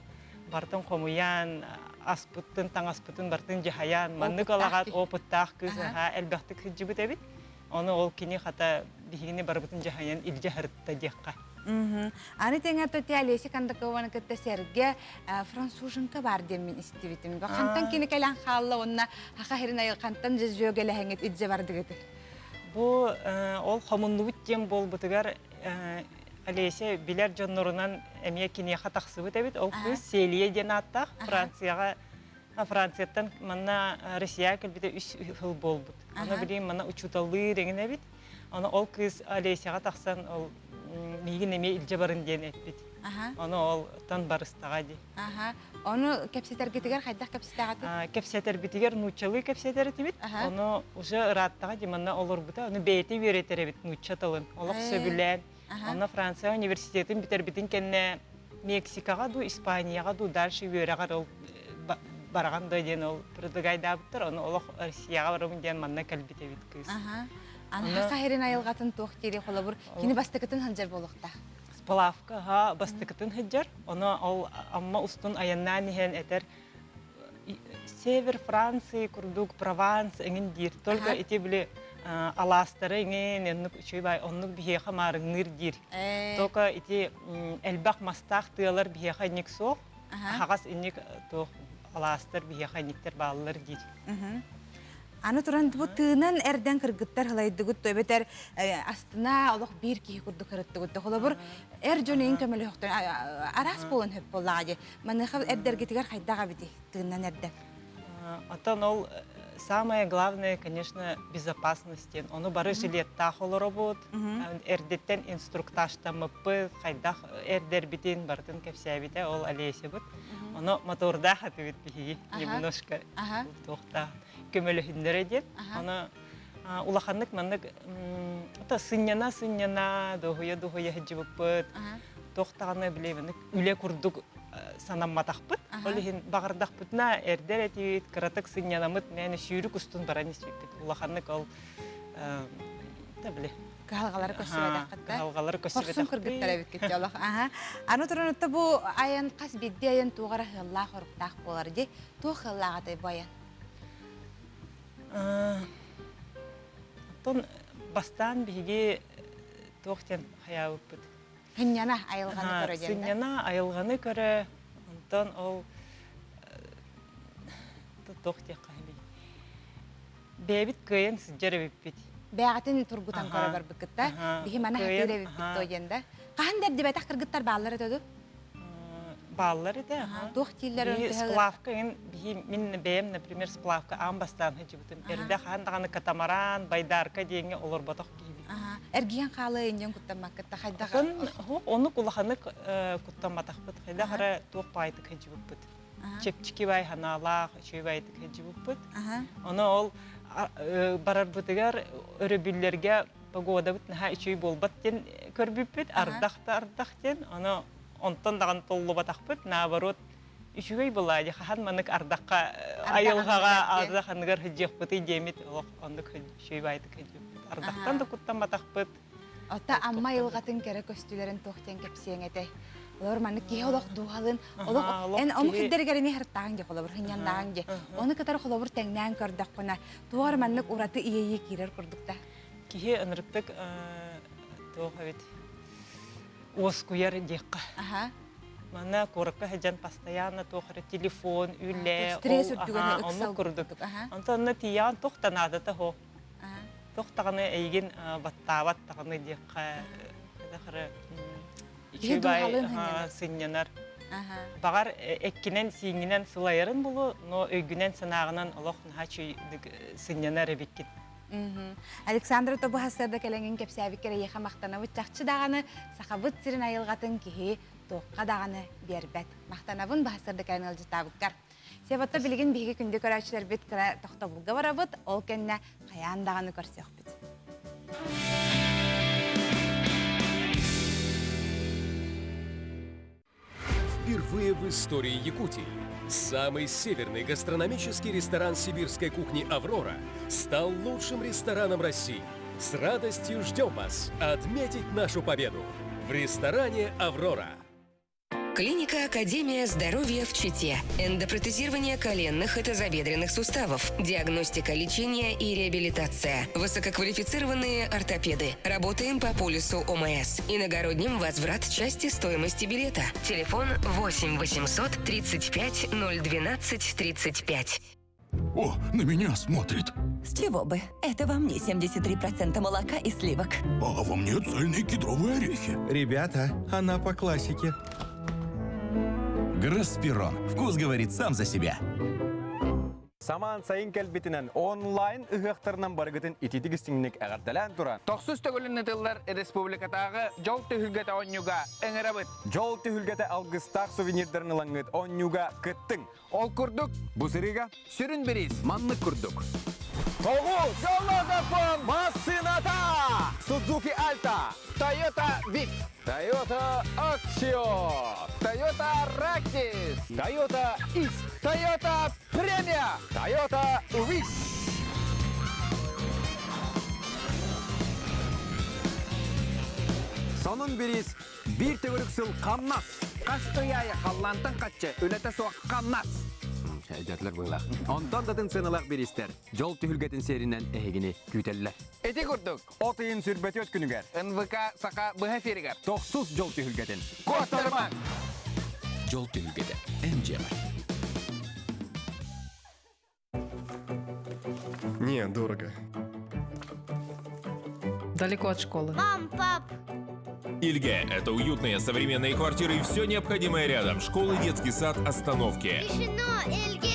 барытын хомуйан, аспытын, таҥаспытын барытын дьаһайан, маннык алаҕат опыттаах кыыс аһаа элбэхтик сылдьыбыт эбит. Ону ол кини хата. биһигини барыбытын дьаһайан илдьэ сырытта диэххэ. Аны тэҥэ тетя Олеся Кондакованы кытта сэргэ француженка бар диэн мин истибитим. Хантан кини кэлэн хаалла уонна хаха хирин айылхантан дьөгэлэһэҥит илдьэ бардыгыт. Бу ол хомуннубут диэн буолбутугар Олеся билэр дьоннорунан эмиэ киниэхэ тахсыбыт эбит. Ол кыыс Селия диэн ааттаах Францияҕа Францияттан манна Россияҕа кэлбитэ үс сыл буолбут. Аны билигин манна учууталлыыр эҥин эбит. Аны ол кыыс Олесяҕа тахсан ол миигин эмиэ илдьэ барын диэн эппит. Ону ол тан барыстаҕа дии. Ону кэпсэтэргитигэр хайдах кэпсэтэҕитий? Кэпсэтэрбитигэр нууччалыы кэпсэтэр этибит. Ону уже ырааттаҕа дии манна олорбута. Ону бэйэтэ үөрэтэр эбит нуучча тылын. Олох сөбүлээн. Онно Франция университетын бүтэрбитин кэннэ Мексикаҕа дуу, Испанияҕа дуу дальше үөрэҕэр ол бараҕан да диэн ол предлагайдаабыттар. Ону олох Россияҕа барабын диэн манна кэлбит эбит кыыс. Аны Саха сирин айылҕатын туох диэри холобур кини бастакытын сылдьар буолуохтаах. Сплавка ха бастакытын сылдьар. Ону ол Амма устун айаннаан иһэн этэр Север Франции курдук Прованс эҥин диир. Только ити били алаастары эҥин оннук үчүгэй баай оннук биһиэхэ маарыҥныыр диир. Только ити элбэх мастаах тыалар биһиэхэ инник суох. Аһаҕас инник туох алаастар биһиэхэ инниктэр бааллар диир. Аны туран бу тыынан эрдэн кыргыттар халайдыгыт эбэтэр астына олох биир киһи курдук кырыттыгыт. Холобур эр дьон эйин көмөлөһөхтөр араас буолан хөп буоллаҕа дии. Маныаха эрдэргитигэр хайдах эбитий тыыннан эрдэн? Оттон ол самое главное, конечно, безопасность диэн. Ону бары жилеттаах олоробут, эрдэттэн инструктажтаммыппыт, хайдах эрдэрбитин барытын кэпсээбитэ ол Олесябыт. Ону мотордаах этибит биһиги немножко туохтаах көмөлөһүннэрэ диэн. Ону улаханнык маннык сынньана-сынньана, дуоһуйа-дуоһуйа сылдьыбыппыт. Туох даҕаны билэбин үлэ курдук санамматахпыт. Ол иһин баҕардахпытына эрдэр этибит, кыратык сынньанаммыт, мээнэ сүүрүк устун баран испиппит. Улаханнык ол да били кыһалҕалары көрсүбэтэххит да кыһалҕалары көрсүбэтэхпит хорсун кыргыттар эбиккит олох аха аны туран отто бу айан хас биирдии айан туох эрэ ыаллаах оруктаах буолар дии туох ыаллаах этэй бу айан Оттон бастаан биһиги туох диэн хайаабыппыт Сынньана айылҕаны көрө диэн Сынньана айылҕаны көрө, онтон ол туох диэххэ Бэйэбит кыайан сылдьар эбиппит. Бэйэҕитин тургутан көрө барбыккыт да? Биһи маны хатыыр эбиппит то диэн да? Хаһан да эрдибэтэх кыргыттар бааллар этэ ду? Бааллар этэ. Туох дииллэр Сплавка мин бэйэм, например, сплавка аан бастаан сылдьыбытым. Эрдэ хаһан даҕаны катамаран, байдарка диэҥҥэ олорботох киһибит. Эргийэн хаалыы инньэн куттаммаккыт хайдах? Оннук улаханнык куттамматахпыт. Хайдах эрэ туох баайтык сылдьыбыппыт. Чэпчэки баай ханаалаах, үчүгэй баайтык сылдьыбыппыт. Ону ол барарбытыгар өрөбүллэргэ погодабыт наһаа үчүгэй буолбат диэн көрбүппүт. Ардах да ардах диэн. Ону онтон даҕаны толлубатахпыт. Наоборот, үчүгэй была дии хаһан маннык ардахха айылҕаҕа ардах анныгар сылдьыахпытый диэмит олох оннук үчүгэй баайдык сылдьыбыппыт ардахтан да куттамматахпыт Ота Амма айылҕатын кэрэ көстүүлэрин туох диэн кэпсиэҥ этэй? Олор маннык киһи олох дууһалын, олох эн омук сирдэригэр эмиэ һыртааҥ дии холобур, хынньаннааҥ дии. Ону кытары холобур тэҥнээн көрдөххүнэ, туох эрэ маннык ураты иэйии киирэр курдук да. Киһи ынырыктык туох эбит уоскуйар диэххэ. Манна куоракка сылдьан постоянно туох эрэ телефон, үлэ, стресс үрдүгэр оннук курдук. Онтон онно тиийэҕин туох да наадата суох. Туох даҕаны эйигин баттаабат даҕаны диэххэ үчүгэй сынньанар. Баҕар эккинэн сииҥҥинэн сылайарын булу, но өйгүнэн санааҕынан олох наһаа үчүгэй сынньанар эбиккин. Александра тобу сарсыарда кэлэҥин кэпсээбиккэр эйиэхэ махтанабыт чахчы даҕаны сахабыт сирин айылҕатын киһи туохха даҕаны биэрбэт. Махтанабын баһасарда кэлэн ыалдьыттаабыккар. Себатта билигин биһиги күндү көрөөччүлэрбит кыра тохтобулга барабыт, ол кэннэ хайаан даҕаны көрсүөхпүт. Впервые в истории Якутии самый северный гастрономический ресторан сибирской кухни «Аврора» стал лучшим рестораном России. С радостью ждем вас отметить нашу победу в ресторане «Аврора». Клиника Академия здоровья в Чите. Эндопротезирование коленных и тазобедренных суставов. Диагностика, лечение и реабилитация. Высококвалифицированные ортопеды. Работаем по полису ОМС. Иногородним возврат части стоимости билета. Телефон 8 800 35 012 35. О, на меня смотрит. С чего бы? Это во мне 73% молока и сливок. А во мне цельные кедровые орехи. Ребята, она по классике. Гроспирон. Вкус говорит сам за себя. Самаан сайын кэлбитинэн онлайн ыһыахтарынан барыгытын ититик истиҥник эҕэрдэлээн туран. Тохсус төгүлүн ытыллар республикатааҕы Дьол түһүлгэтэ оонньууга ыҥырабыт. Дьол түһүлгэтэ алгыстаах сувенирдарын ылаҥҥыт оонньууга кыттыҥ. Ол курдук, бу сырыыга сүрүн бириис маннык курдук. Тоҕу Жолодопон массыыната! Suzuki Alta, Toyota Vitz, Toyota Axio, Toyota Raktis, Toyota Ist, Toyota Premia, Toyota Wish. Сонун бириис биир төгүрүк сыл хамнас. Хас ый аайы халлаантан хаччы, үлэтэ суох хамнас. Өйдөөтүлэр быһыылаах. Онтон датын сыаналаах бириистэр дьол түһүлгэтин сиэринэн эһигини күүтэллэр. Ити курдук. От ыйын сүрбэтиэт күнүгэр. НВК Саха быһа эфиригэр. Тохсус дьол түһүлгэтин. Куоттарымаҥ! Дьол түһүлгэтэ. Эн дьиэҕэр. Не, дорого. Далеко от школы. Мам, пап! Ильге – это уютные современные квартиры и все необходимое рядом. Школы, детский сад, остановки. Решено, Эльге!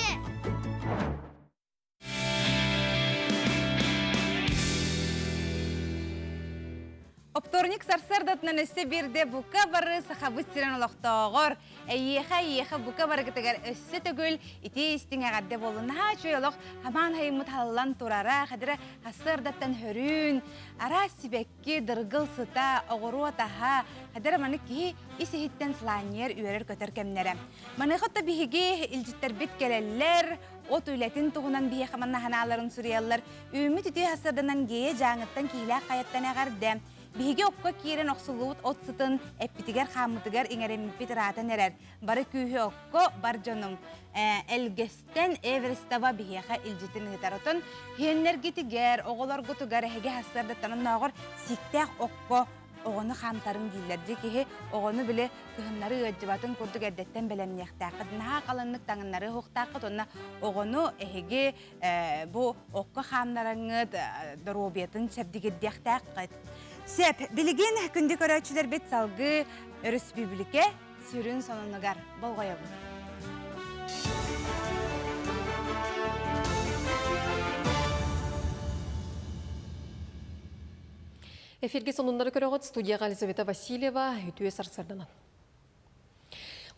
Оптуорунньук сарсыардатынан өссө биирдэ бука бары сахабыт сирин олохтооҕор, эйиэхэ эйиэхэ бука барыгытыгар өссө төгүл ити истиҥ эҕэрдэ буоллун. Наһаа үчүгэй олох хамаан хайыммыт халлан турара, хадыра сарсыардаттан хөрүүн, араас сибэкки, дыргыл сыта, оҕуруот аһа, хадыра маны киһи ис иһиттэн сылаанньыйар, үөрэр-көтөр кэмнэрэ. Маныаха да биһиги илдьиттэрбит кэлэллэр, от үлэтин туһунан биһиэхэ манна санааларын суруйаллар. Үүммүт үтүө сарсыарданан Гея Дьааҥыттан Киһилээх хайаттан эҕэрдэ. Биһиги окко киирэн охсуллубут от сытын эппитигэр-хааммытыгар иҥэриммиппит ыраатан эрэр. Бары күүһү окко бар дьонум. Элгэстэн Эверстова биһиэхэ илдьитин ыытар. Отон һиэннэргитигэр, оҕолоргутугар эһиги сарсыардаттан оннооҕор сииктээх окко оҕону хаамтарыҥ дииллэр. Дьэ киһи оҕону били кыһыннары ыаддьыбатын курдук эрдэттэн бэлэмниэхтээххит. Наһаа халыннык таҥыннарыы уһуктааххыт уонна оҕону эһиги бу окко хаамнараҥҥыт доруобуйатын чэбдигирдиэхтээххит. Сөп, билигин күндү көрөөччүлэрбит салгыы өрөспүүбүлүкэ сүрүн сонунугар болҕойобут. Эфирге сонуннары көрөҕүт студияға Елизавета Васильева үтүө сарсырданан.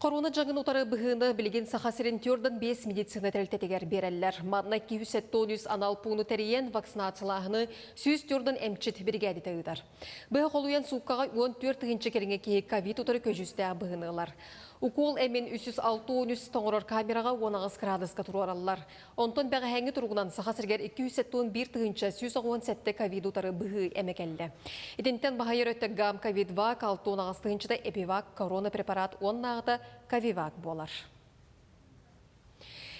Корона дьаҥын утары быһыыны билигин Саха сирин төрдөн 5 медицина тэрилтэтигэр биэрэллэр. Манна 273 анал пууну тэрийэн вакцинациялааһыны 104 эмчит биригээдэтэ ыытар. Быһа холуйан сууккаҕа 14 тыһыынча кэриҥэ киһи ковид утары көдьүүстээх быһыыны ылар. Укуол эмин 363 тоҥорор камераҕа 18 кыраадыска туруораллар. Онтон бэҕэһээҥҥи туругунан Саха сиригэр 271 тыһыынча 197 ковид утары быһыы эмэ кэллэ. Итинтэн баһыйар өттө гам ковид-вак 68 тыһыынчата эпивак корона препарат уоннааҕыта ковивак буолар.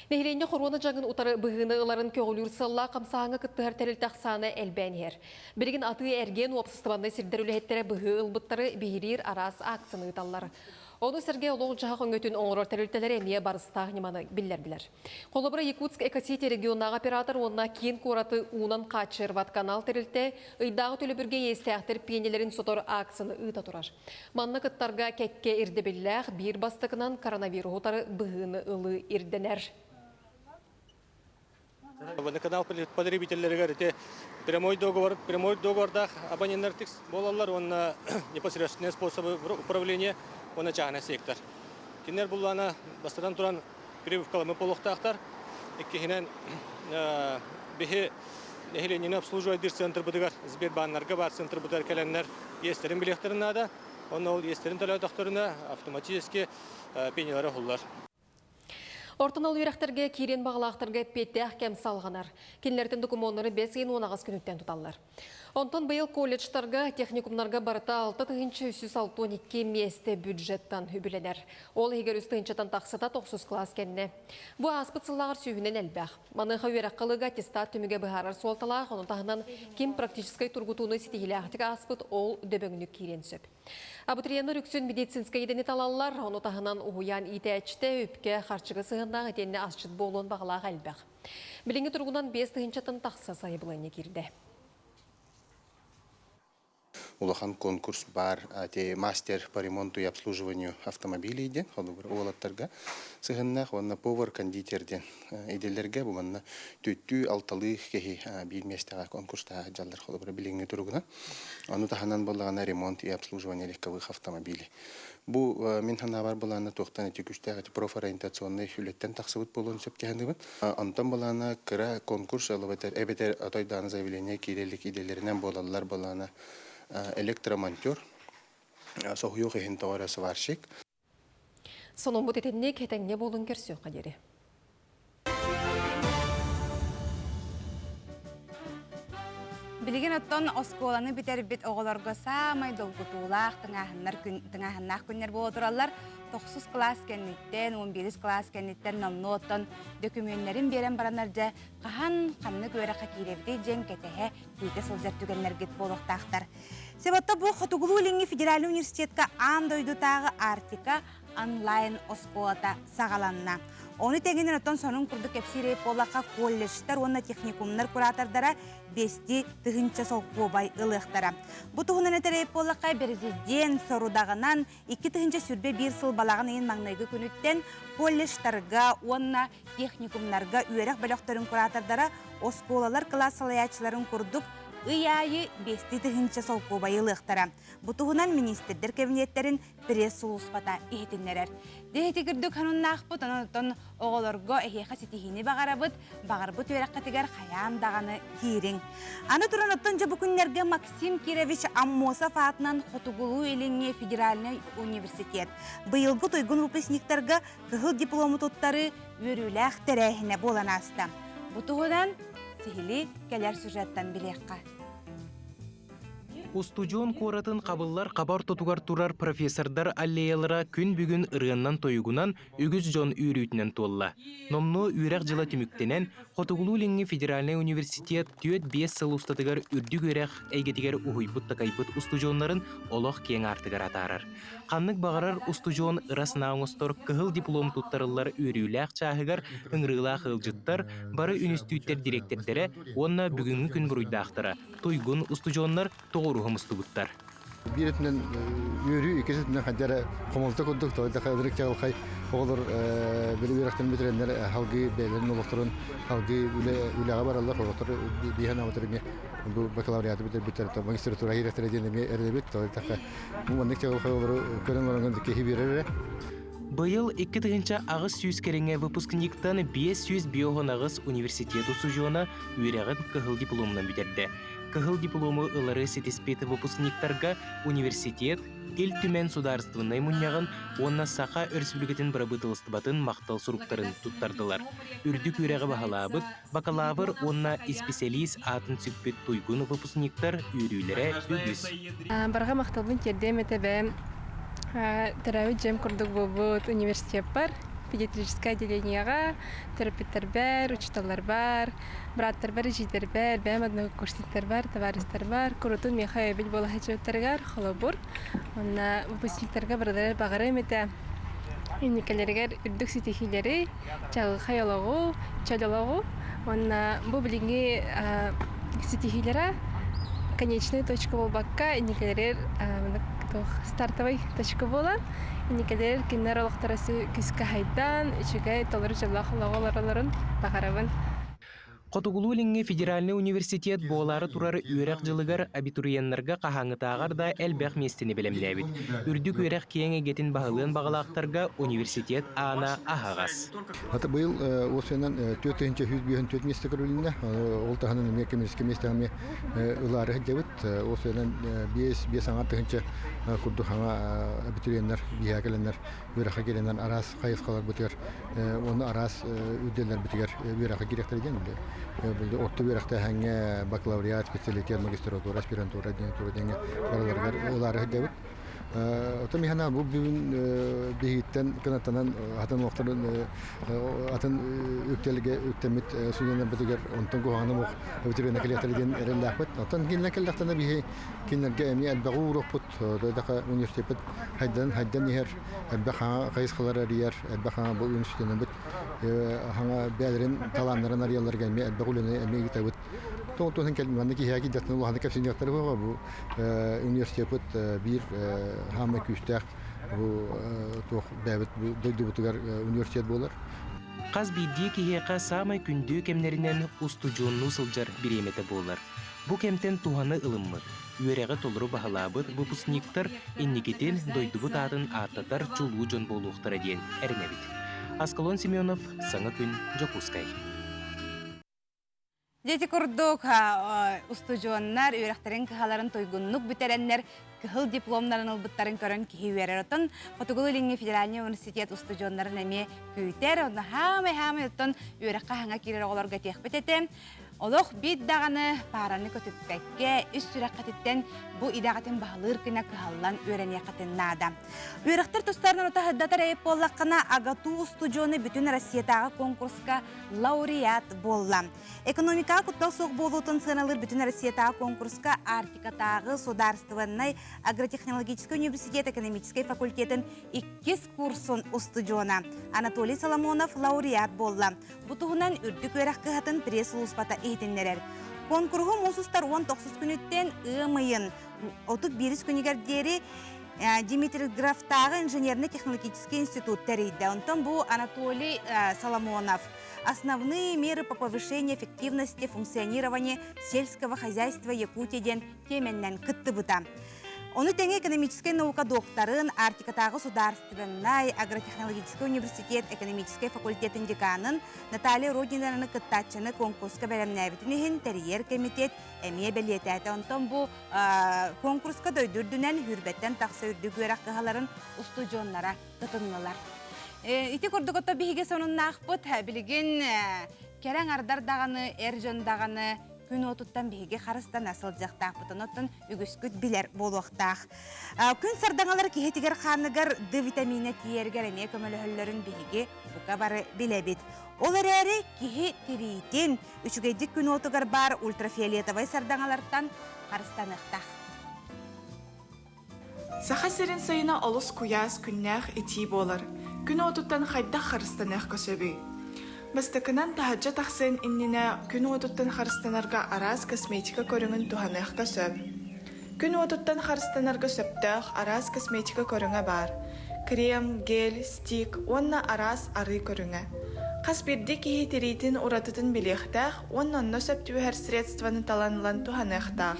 Нэһилиэнньэ хоруона дьаҥын утары быһыыны ыларын көҕүлүүр сыаллаах хамсааһыҥҥа кыттыһар тэрилтэ ахсаана элбээн иһэр. Билигин атыы-эргиэн уопсастыбаннай сирдэр үлэһиттэрэ быһыы ылбыттары биһириир араас акцияны ыыталлар. Ону сэргэ олох-дьаһах өҥөтүн оҥорор тэрилтэлэр эмиэ барыстаах ньыманы биллэрдилэр. Холобура, Якутск Экосити регионнааҕы оператор уонна киин куораты уунан хааччыйар Ватканал тэрилтэ ыйдааҕы төлөбүргэ иэстээхтэр пиэнэлэрин сотор акцияны ыыта турар. Манна кыттарга кэккэ ирдэбиллээх биир бастакынан коронавируһу утары быһыыны ылыы ирдэнэр. Водоканал потребителлэригэр ити прямой договор, прямой договордаах абоненнар буолаллар уонна непосредственные способы управления уонна чааһынай сектор. Кинилэр буллаана бастатан туран прививкаламмыт буолуохтаахтар. Иккиһинэн биһи нэһилиэнньэни обслуживайдыыр центрбытыгар Сбербааннарга баар центрбытыгар кэлэннэр иэстэрин билиэхтэрин наада. Онно ол иэстэрин төлөөтөхтөрүнэ автоматически пенялара уһуллар. Ортон ал үөрэхтэргэ киириэн баҕалаахтарга эппиэттээх кэм салҕанар. Кинилэртэн докумуоннары бэс ыйын 18 күнүттэн туталлар. Онтон быйыл колледжтарга, техникумнарга барыта 6362 миэстэ бюджеттан үбүлэнэр. Ол иһигэр үс тыһыынчаттан тахсата тохсус кылаас кэннэ. Бу ааспыт сыллааҕар сүүһүнэн элбэх. Маныаха үөрэххэ ылыыга аттестат түмүгэ быһаарар суолталаах, ону таһынан ким практическай тургутууну ситиһиилээхтик ааспыт, ол дөбөҥнүк киириэн сөп. Абитуриеннар үксүн медицинскэй идэни талаллар, ону таһынан уһуйаан иитээччитэ, үпкэ, харчыга сыһыаннаах итиэннэ асчыт буолуон баҕалаах элбэх. Билиҥҥи туругунан 5 тыһыынчаттан тахса сайабылыанньа киирдэ. Улахан конкурс баар те мастер по ремонту и обслуживанию автомобилей диэн холобур уолаттарга сыһыннаах уонна повар кондитер диэн идэлэргэ бу манна түттүү алталыы киһи биир миэстэҕэ конкурстаах дьаллар холобура билиҥҥи туругунан ону таһынан буоллаҕына ремонт и обслуживание легковых автомобилей бу мин санаабар былаана туохтан ити күстээх ити профориентационный үлэттэн тахсыбыт буолуон сөп кэһэнибин онтон былаана кыра конкурс эбэтэр эбэтэр отойдааны заявление киирэлик идэлэринэн буолаллар былаана электромонтер соһуйуох иһин тоҕо эрэ сварщик. Сонуммут итинник этэҥҥэ буолун көрсүөххэ диэри. Билигин оттон оскуоланы бүтэрбит оҕолорго саамай долгутуулаах тыҥааһыннар күн, тыҥааһыннаах күннэр буола тураллар. Тохсус кылаас кэнниттэн, 11 кылаас кэнниттэн номнуо оттон дөкүмүөннэрин биэрэн бараннар дьэ хаһан ханнык үөрэххэ киирэбитий диэн кэтэһэ күүтэ сылдьар түгэннэргит буолуохтаахтар. Себатта бу Хотугулуу-Илиҥҥи федеральнай университетка аан дойдутааҕы Арктика онлайн оскуолата саҕаланна. Ону тэҥинэн оттон сонун курдук кэпсиир буоллахха колледжтар уонна техникумнар куратордара бэсти тыһыынча солкуобай ылыахтара. Бу туһунан этэр буоллахха президент сорудаҕынан 2021 сыл балаҕан ыйын маҥнайгы күнүттэн колледжтарга уонна техникумнарга үөрэх бөлөхтөрүн куратордара оскуолалар кылаас салайааччыларын курдук ый аайы бэсти тыһыынча солкуобайы ылыахтара. Бу туһунан министрдэр кэбиниэттэрин пресс-сулууспата иһитиннэрэр. Диэһити кырдык хануннаахпыт, онон оҕолорго эһиэхэ ситиһиини баҕарабыт, баҕарбыт үөрэххитигэр хайаан даҕаны киириҥ. Аны туран оттон дьэ бу күннэргэ Максим Кирович Аммосов аатынан Хотугулуу-Илиҥҥи федеральнай университет быйылгы туйгун выпускниктарга кыһыл диплому туттарыы үөрүүлээх тэрээһинэ буолан ааста. Бу туһунан сиһилии кэлэр сюжеттан билиэххэ. Устудьуон куоратын хабыллар хаба ортотугар турар профессордар аллеялара күн бүгүн ырыаннан-тойугунан үгүс дьон үөрүүтүнэн туолла. Номнуо үөрэх дьыла түмүктэнэн, Хотугулуу-Илиҥҥи федеральнай университет 4-5 сыл устатыгар үрдүк үөрэх эйгэтигэр уһуйбут-такайбыт устудьуоннарын олох киэҥ аартыгар атаарар. Ханнык баҕарар устудьуон ыра санаа оҥостор кыһыл диплом туттарыллар үөрүүлээх чааһыгар ыҥырыылаах ыалдьыттар, бары үнүстүүттэр дириэктэрдэрэ уонна бүгүҥҥү күн буруйдаахтара туйгун устудьуоннар тоҕуоруһа мустубуттар. Биир өттүнэн үөрүү, иккис өттүнэн хайда эрэ хомолто курдук, тоҕо ырык чаҕылхай оҕолор били үөрэхтэрин бүтэрэннэр салгыы бэйэлэрин олохторун салгыы үлэҕэ бараллар, олохтор бииһэн аҕатар эмиэ бу бакалавриаты бүтэрбиттэр, магистратура иирэхтэрэ диэн эмиэ эрэнэбит, тоҕо диэтэххэ Бу маннык чаҕылхай олору көрөн олорон киһи биэрэр эрэ. Быйыл 2800 кэриҥэ выпускниктан 558 университет устудьуона үөрэҕин кыһыл дипломунан бүтэрдэ. Кыһыл диплому ылары ситиспит выпускниктарга университет, Ил Түмэн судаарыстыбаннай мунньаҕын уонна Саха Өрөспүүбүлүкэтин бырабыыталыстыбатын махтал суруктарын туттардылар. Үрдүк үөрэҕи баһылаабыт бакалавр уонна исписэлиис аатын сүкпүт туйгун выпускниктар үөрүүлэрэ үгүс. Барҕа махталбын тиэрдиэм этэ бэйэм төрөөбүт дьиэм курдук буолбут университеппар, педиатрическай отделениеҕа, төрөппүттэрбэр, учууталларбар, бырааттарбар, эдьиийдэрбэр, бэйэм однокурсниктарбар, табаарыстарбар курутун миэхэ өйөбүл буола сылдьыбыттарыгар холобур. Уонна выпускниктарга барыларыгар баҕарыам этэ инникилэригэр үрдүк ситиһиилэри, чаҕылхай олоҕу, чөл олоҕу уонна бу билиҥҥи ситиһиилэрэ конечная точка буолбакка инникилэригэр стартовай точка буолан инникилэр кинилэр олохторо күүскэ хайдан үчүгэй толору дьоллоох олоҕу олороллорун баҕарабын. Хотугулуу-Илиҥҥи федеральнай университет буолаары турар үөрэх дьылыгар абитуриеннарга хаһааҥҥытааҕар да элбэх миэстэни бэлэмнээбит. Үрдүк үөрэх киэҥ эйгэтин баһылыан баҕалаахтарга университет аана аһаҕас. Ата быйыл уопсайынан 4154 миэстэ көрүлүннэ. Ол таһынан эмиэ кэмиэрчэскэй миэстэҕэ эмиэ ылаары сылдьабыт. Уопсайынан 5 аҥар тыһыынча курдук саҥа абитуриеннар биһиэхэ кэлэннэр үөрэххэ киирэннэр араас хайысхаларбытыгар уонна араас үрдэллэрбитигэр үөрэххэ киириэхтэрэ диэн орто үөрэхтээһиҥҥэ бакалавриат, специалитет, магистратура, аспирантура, ординатура диэҥҥэ барыларыгар ылаары сылдьабыт. Оттон миэхэ бу бүгүн биһигиттэн кынаттанан атын олохторун атын үктэлгэ үктэммит студеннарбытыгар онтон куһаҕаны мух абитуриенна кэлиэхтэрэ диэн эрэллээхпит. Оттон кинилэр кэллэхтэринэ биһи кинилэргэ эмиэ элбэҕи ууруохпут. Дойдука университеппит хайдан хайдан иһэр, элбэх хайысхалары арыйар, элбэх бу университетпит хаҥа бэйэлэрин талааннарын арыйалларга эмиэ элбэх үлэни эмиэ ыытабыт. Тоҕо кэлин манна киһиэхэ киирдэхтэринэ улаханнык кэпсэниэхтэрэ буолуо бу университеппыт биир хаамай күүстээх бу туох бэйэбит дойдубутугар университет буолар. Хас биирдии киһиэхэ саамай күндү кэмнэринэн устудьуоннуу сылдьар бириэмэтэ буолар. Бу кэмтэн туһаны ылыммыт, үөрэҕи толору баһылаабыт выпускниктар инникитин дойдубут аатын ааттатар чулуу дьон буолуохтара диэн эрэнэбит. Аскалон Семенов, Саҥа күн, Дьокуускай. Дьэ курдук устудьуоннар үөрэхтэрин кыһаларын туйгуннук бүтэрэннэр кыһыл дипломнарын ылбыттарын көрөн киһи үөрэр. Оттон Хотугулуу-Илиҥҥи федеральнай университет устудьуоннарын эмиэ күүтэр. Онно хаамай-хаамай оттон үөрэххэ хаҥа киирэр оҕолорго этиэхпит этэ. Олох биир даҕаны паараны көтүппэккэ, үс сүрэххититтэн бу идэҕитин баһылыыр гына кыһаллан үөрэниэххитин наада. Үөрэхтэр тустарынан утаһырдатар эйэп буоллаххына, АГАТУ устудьуону бүтүн Россиятааҕы конкурска лауреат буолла. Экономикаҕа куттал суох буолуутун сыаналыыр бүтүн Россиятааҕы конкурска Арктикатааҕы судаарыстыбаннай агротехнологическай университет экономическай факультетын иккис курсун устудьуона Анатолий Соломонов лауреат буолла. Бу туһунан үрдүк үөрэх кыһатын пресс-сулууспата иһитиннэрэр. Куонкуруһу муус устар 19 күнүттэн ыам ыйын 31 күнүгэр диэри Димитрографтааҕы инженерно-технологический институт тэрийдэ. Онтон бу Анатолий Соломонов «Основные меры по повышению эффективности функционирования сельского хозяйства Якутии» диэн тиэмэннэн кыттыбыта. Ону тэҥэ экономическай наука докторын, Арктикатааҕы судаарыстыбаннай агротехнологическай университет экономическай факультетын деканын Наталья Родинаны кыттааччыны конкурска бэлэмнээбитин иһин тэрийэр комитет эмиэ бэлиэтээтэ. Онтон бу конкурска дойду үрдүнэн сүүрбэттэн тахса үрдүк үөрэх кыһаларын устудьуоннара кытыннылар. Ити курдук ото биһиги сонуннаахпыт билигин кэрэ аҥардар даҕаны, эр дьон даҕаны күн уотуттан биһиги харыстана сылдьыахтаахпытын оттон үгүскүт билэр буолуохтаах. Күн сардаҥалар киһитигэр хааныгар Д витаминэ тиийэригэр эмиэ көмөлөһөллөрүн биһиги бука бары билэбит. Ол эрээри киһи тириитин үчүгэйдик күн уотугар баар ультрафиолетовай сардаҥалартан харыстаныахтаах. Саха сирин сайына олус куйаас күннээх итии буолар. Күн уотуттан хайдах харыстаныахха сөбүй? Бастакынан таһырдьа тахсыан иннинэ күн уотуттан харыстанарга араас косметика көрүҥүн туһаныахха сөп. Күн уотуттан харыстанарга сөптөөх араас косметика көрүҥэ баар: крем, гель, стик уонна араас арыы көрүҥэ. Хас биирдии киһи тириитин уратытын билиэхтээх уонна онно сөп түбэһэр средствоны талан ылан туһаныахтаах.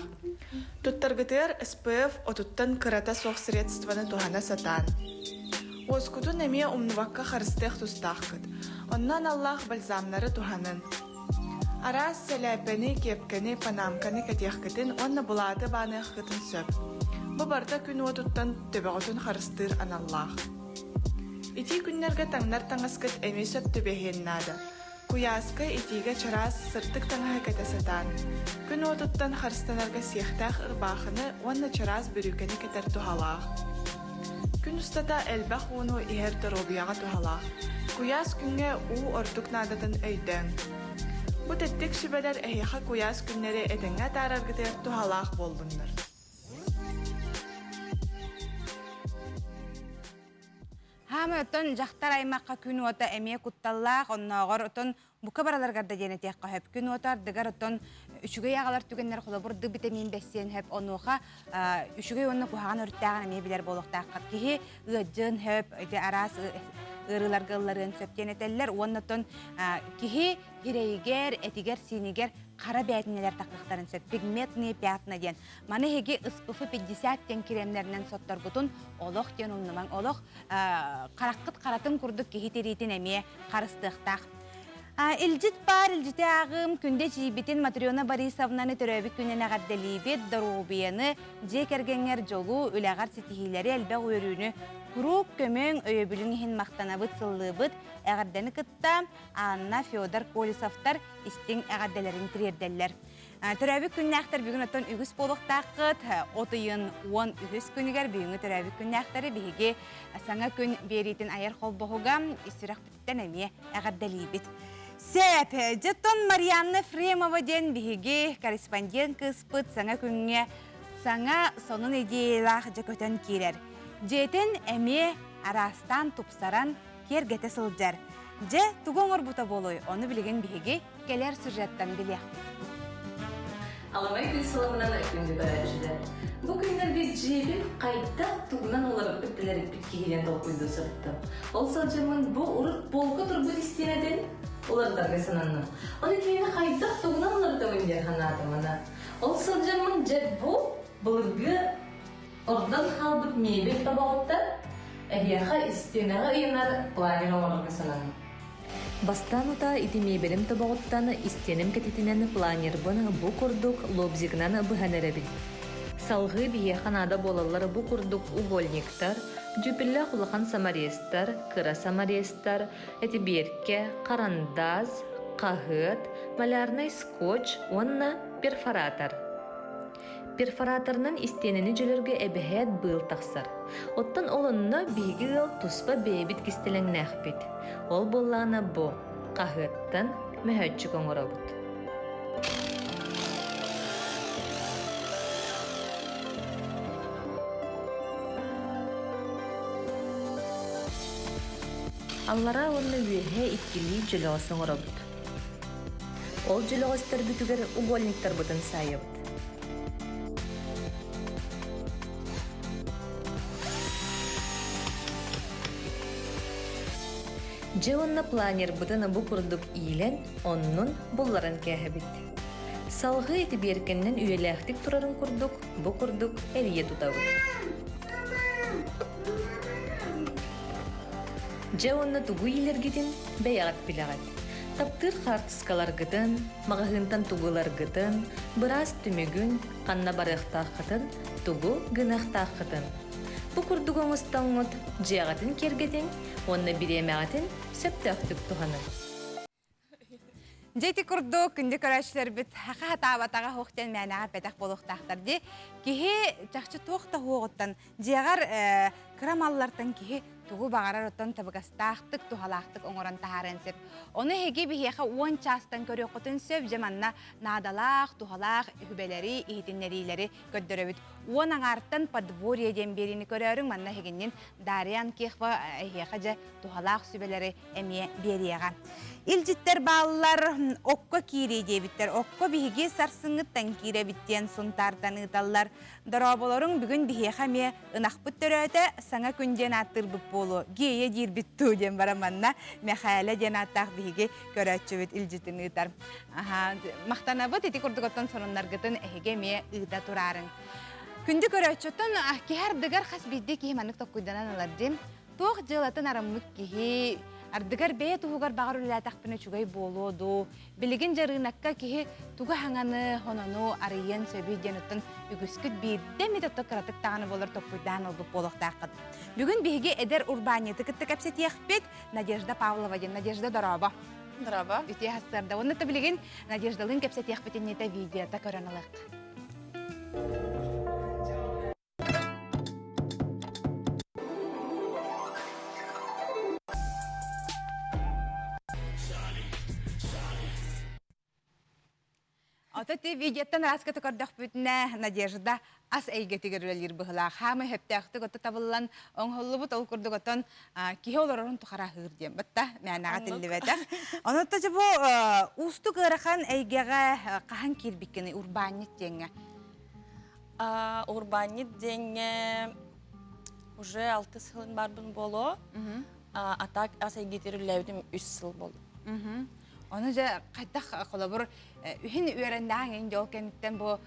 Туттаргытыгар СПФ отуттан кырата суох средствоны туһана сатаан. Уоскутун эмиэ умнубакка харыстыах тустааххыт. Онно аналлаах бальзамнары туһанын. Араас сэлээппэни, киэпкэни, панамканы кэтиэххитин уонна былааты бааныаххытын сөп. Бу барыта күн уотуттан төбөҕүтүн харыстыыр аналлаах. Итии күннэргэ таҥнар таҥаскыт эмиэ сөп түбэһиэн наада. Куйааска, итиигэ чараас, сырдык таҥаһы кэтэ сатаан. Күн уотуттан харыстанарга сиэхтээх ырбаахыны уонна чараас бүрүүкэни кэтэр туһалаах. Күн устата элбэх ууну иһэр доруобуйаҕа туһалаах. Куйаас күҥҥэ уу ордук наадатын өйдөөҥ. Бу тэттик сүбэлэр эһиэхэ куйаас күннэри этэҥҥэ атаараргытыгар туһалаах буоллуннар. Хаамай оттон дьахтар аймахха күн уота эмиэ кутталлаах, оннооҕор оттон бука бараларыгар да диэн этиэххэ сөп. Күн уота ардыгар оттон үчүгэй аҕалар түгэннэр холобур ды битэмиин бэссиэн сөп. Онуоха үчүгэй уонна куһаҕан өрүттээҕин эмиэ билэр буолуохтааххыт. Киһи ыадьын сөп, ити араас ыарыыларга ылларыан сөп диэн этэллэр. Уонна оттон киһи сирэйигэр, этигэр-сиинигэр хара бээтинэлэр тахсыахтарын сөп. Пигментные пятна диэн. Маны эһиги СПФ 50 диэн кремнэринэн сотторгутун олох диэн умнумаҥ. Олох хараххыт харатын курдук киһи тириитин эмиэ харыстыахтаах. Илдьит баар, илдьити ааҕыым, күндэ эдьиийбитин Матрена Борисовнаны төрөөбүт күнүн эҕэрдэлиибит, доруобуйаны, дьиэ кэргэҥҥэр дьолу, үлэҕэр ситиһиилэри, элбэх үөрүүнү куруук көмөҥ, өйөбүлүҥ иһин махтанабыт, сыллыыбыт. Эҕэрдэни кытта Анна, Федор Колесовтар истиҥ эҕэрдэлэрин тириэрдэллэр. Төрөөбүт күннээхтэр бүгүн оттон үгүс буолуохтааххыт. От ыйын 13 күнүгэр бүгүҥҥү төрөөбүт күннээхтэри биһиги саҥа күн биэриитин айар холбоһуга ис сүрэхпититтэн эмиэ эҕэрдэлиибит. Сээп, дьэ Марианна Ефремова диэн биһиги корреспондент кыыспыт саҥа күҥҥэ саҥа сонун идеялаах дьэ көтөн киирэр. Дьиэтин эмиэ араастаан тупсаран киэргэтэ сылдьар. Дьэ, тугу оҥорбута буолуой, ону билигин биһиги кэлэр сюжеттан билиэхпит. Аламай күн сыламынан күндү көрөөччүлэр. Бу күннэргэ дьиэбин хайдах тугунан уларыппыт билэриппит киһинэн толкуйдуу сырыттым. Ол сылдьаммын бу урут полка турбут истиэнэтин уларытарга сананным. Ону кинини хайдах тугунан уларытабын диэн санаатым ана. Ол сылдьаммын дьэ бу былыргы Ордон хаалбыт мебель тобоҕуттан эһиэхэ истиэнэҕэ ыйанар планер оҥорорго сананным. Бастаан утаа ити мебелим тобоҕуттан истиэнэм кэтитинэн планербын бу курдук лобзигынан быһан эрэбин. Салҕыы биһиэхэ наада буолаллар бу курдук угольниктар, дьүпүллээх улахан саморезтар, кыра саморезтар, этибиэркэ, харандаас, хаһыат, малярнай скотч уонна перфоратор. Перфораторынан истиэнэни дьөлөргө эбэһээт быыл тахсар. Оттон ол онно биһиги ыал туспа бэйэбит кистэлэҥнээхпит. Ол буоллаҕына бу, хаһыаттан мөһөөччүк оҥоробут. Аллараа уонна үөһээ иккилии дьөлөҕөс оҥоробут. Ол дьөлөҕөстөрбүтүгэр угольниктарбытын саайабыт. Дьэ уонна планербытын бу курдук иилэн, оннун булларан кээһэбит. Салҕыы итибиэркэннэн үйэлээхтик турарын курдук, бу курдук эрийэ тутабыт. Дьэ уонна тугу иилэргитин бэйэҕит билэҕит. Таптыыр хаартыскаларгытын, маҕаһыынтан тугу ыларгытын, быраас түмүгүн, ханна барыахтааххытын, тугу гыныахтааххытын. Бу курдук оҥостоҥҥут дьиэҕитин киэргэтиҥ уонна бириэмэҕитин сөптөөхтүк туһаныҥ. Дьэ ити курдук күндү көрөөччүлэрбит хаха хатаабатаҕа суох диэн мээнэҕэ эппэтэх буолуохтаахтар дии. Киһи чахчы туох да суоҕуттан дьиэҕэр кыра маллартан киһи тугу баҕарар оттон табыгастаахтык, туһалаахтык оҥорон таһаарыан сөп. Ону эһиги биһиэхэ уон чаастан көрүөххүтүн сөп, дьэ манна наадалаах, туһалаах үһүбэлэри, иһитиннэриилэри көрдөрөбүт. Уон аҥаартан подворье диэн биэриини көрөөрүҥ, манна эһигиннин Дарья Анкехова эһиэхэ дьэ туһалаах сүбэлэри эмиэ биэриэҕэ. Илдьиттэр бааллар, окко киирии диэбиттэр. Окко биһиги сарсыҥҥыттан киирэбит диэн Сунтаартан ыыталлар. Дорооболоруҥ бүгүн биһиэхэ эмиэ ынахпыт төрөөтө, саҥа күн диэн ааттыырбыт буолуо, гея диирбит дуу диэн баран манна Мэхээлэ диэн ааттаах биһиги көрөөччүбүт илдьитин ыытар. Аха, махтанабыт ити курдук оттон сонуннаргытын эһиги эмиэ ыыта тураарыҥ. Күндү көрөөччүттэн киһи ардыгар хас биирдии киһи маннык токкуйданан ылар дии. Туох дьыалатын араммыт киһи ардыгар бэйэ туһугар баҕар үлэлээтэхпинэ үчүгэй буолуо дуу, Билигин дьарыынакка киһи тугу хаҥаны, хонону арыйыан сөбүй диэн оттон үгүскүт биирдэ эмит отто кыратык даҕаны буолар токкуйдаан ылбыт буолуохтааххыт. Бүгүн биһиги эдэр урбаанньыты кытта кэпсэтиэхпит Надежда Павлова диэн. Надежда, дорообо. Дорообо. Үтүө сарсыарда. Уонна да билигин Надеждалыын кэпсэтиэхпит иннитэ видеота көрөн ылыахха. Ото ти видеоттан араскаты көрдөхпүтүнэ Надежда ас эйгэтигэр үлэлиир быһылаах. Хаамай хөптөөхтүк ото табыллан оҥоһуллубут ол курдук отон киһи олорорун тухары аһыыр диэн батта мээнэҕэ тиллибэтэх. Онон то бу уустук ыарахан эйгэҕэ хаһан киирбиккиний урбаанньыт диэҥҥэ? Урбаанньыт диэҥҥэ уже алтыс сылын барбын буолуо. А так ас эйгитир үллээбитим үс сыл болду. Ону дьэ хайдах холобур үһүн үөрэннээн ин дьол кэнниттэн бу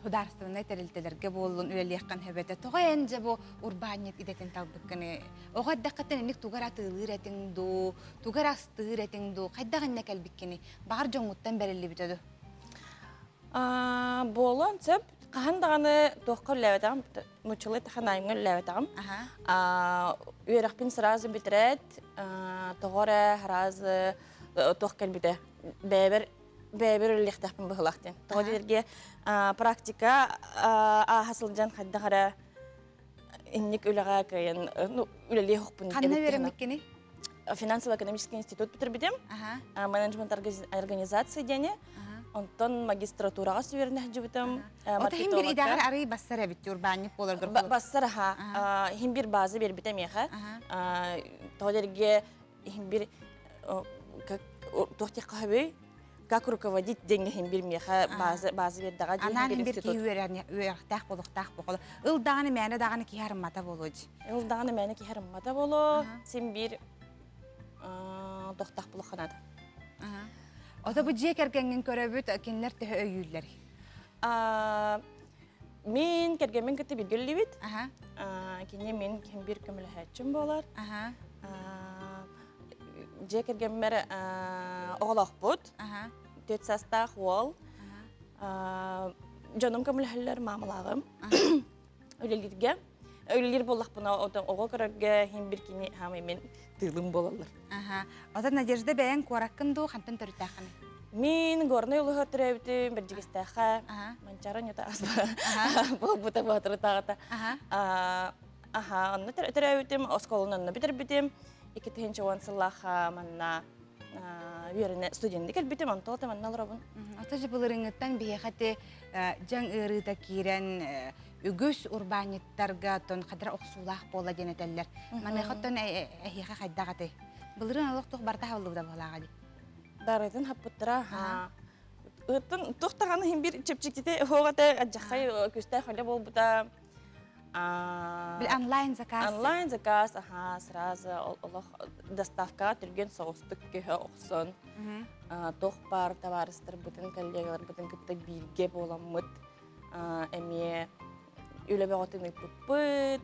художественнай тэрилтэлэргэ буоллун үлэлиэххин сөбөтө. Тоҕо эн дьэ бу урбаанньыт идэтин талбыккыны? Оҕо эрдэххиттэн инник тугар атыылыыр этиҥ дуу, тугар астыыр этиҥ дуу, хайдах иннэ кэлбиккини? Баҕар дьоҥҥуттан бэриллибитэ дуу? Буолуон сөп. Хаһан даҕаны туохха үлэлээбэтэҕим, нууччалыы таханаайымҥа үлэлээбэтэҕим. Үөрэхпин сразу бүтэрээт, тоҕо эрэ сразу туох кэлбитэ. Бэйэбэр бэйэбэр үлэлиэхтээхпин быһыылаах диэн. Тоҕо диэргэ практика ааһа сылдьан хайдах эрэ инник үлэҕэ кыайан ну, үлэлиэх охпун. Ханна үөрэммиккиний? Финансово-экономический институт бүтэрбитим. Менеджмент организации диэни. Онтон магистратураҕа сүөрэнэ сылдьыбытым. Ото хим бир идэҕэр арый бассар эбит урбаанньык буоларгар. Бассар аха. Хим бир база бербитэ миэхэ. Тоҕо дэргэ хим бир как туох диэххэ как руководить диэҥҥэ бир миэхэ база база биэрдэҕэ Анаан бир киһи үөрэхтээх буолуохтаах буолу. Ыл даҕаны мээнэ даҕаны киһи арыммата буолуо дии. Ыл даҕаны мээнэ киһи арыммата буолуо. Син биир тохтоох буолуохха наада. Ото бу дьиэ кэргэҥҥин көрөбүт, кинилэр төһө өйүүллэр? Мин кэргэммин кытта бииргэ үлэлиибит. Кини мин ким биир көмөлөһөөччүм буолар. Дьиэ кэргэммэр оҕолоохпут. Түөрт саастаах уол. Дьонум көмөлөһөллөр, маамалааҕым. Үлэлииргэ. Үлэлиир буоллахпына, оҕо көрөргө иһин бир кини хаамай мин тыылым буолаллар. Ота Надежда бэйэҥ куораккын дуу, хантан төрүттээххиний? Мин Горнай улууһугар төрөөбүтүм, Бэрдьигэстээххэ. Манчаары ньута буолбута боотурутааҕыта. Аха, онно төрөөбүтүм, оскуоланы онно бүтэрбитим. 2010 сыллаахха манна үөрэнэ студенти кэлбитим, онтон манна олоробун. Ото же былырыҥҥыттан биһиэхэ ити дьаҥ ыарыыта киирэн үгүс урбаанньыттарга тон хадра охсуулаах буола диэн этэллэр. Маныаха оттон эһиэхэ хайдах этэй? Былырыын олох туох барыта хабыллыбыта буолааҕа дии. Барытын хаппыттара. Ыттын туох даҕаны иһин бир чэпчэкитэ оһоҕо этэ, адьаххай күстээх үлэ буолбута. Онлайн заказ. Онлайн заказ, аха, сразу олох доставкаҕа түргэн соҕустук көһө охсон, туох баар табаарыстарбытын, коллегаларбытын кытта бииргэ буоламмыт эмиэ үлэ бөҕөтүн ыыппыппыт.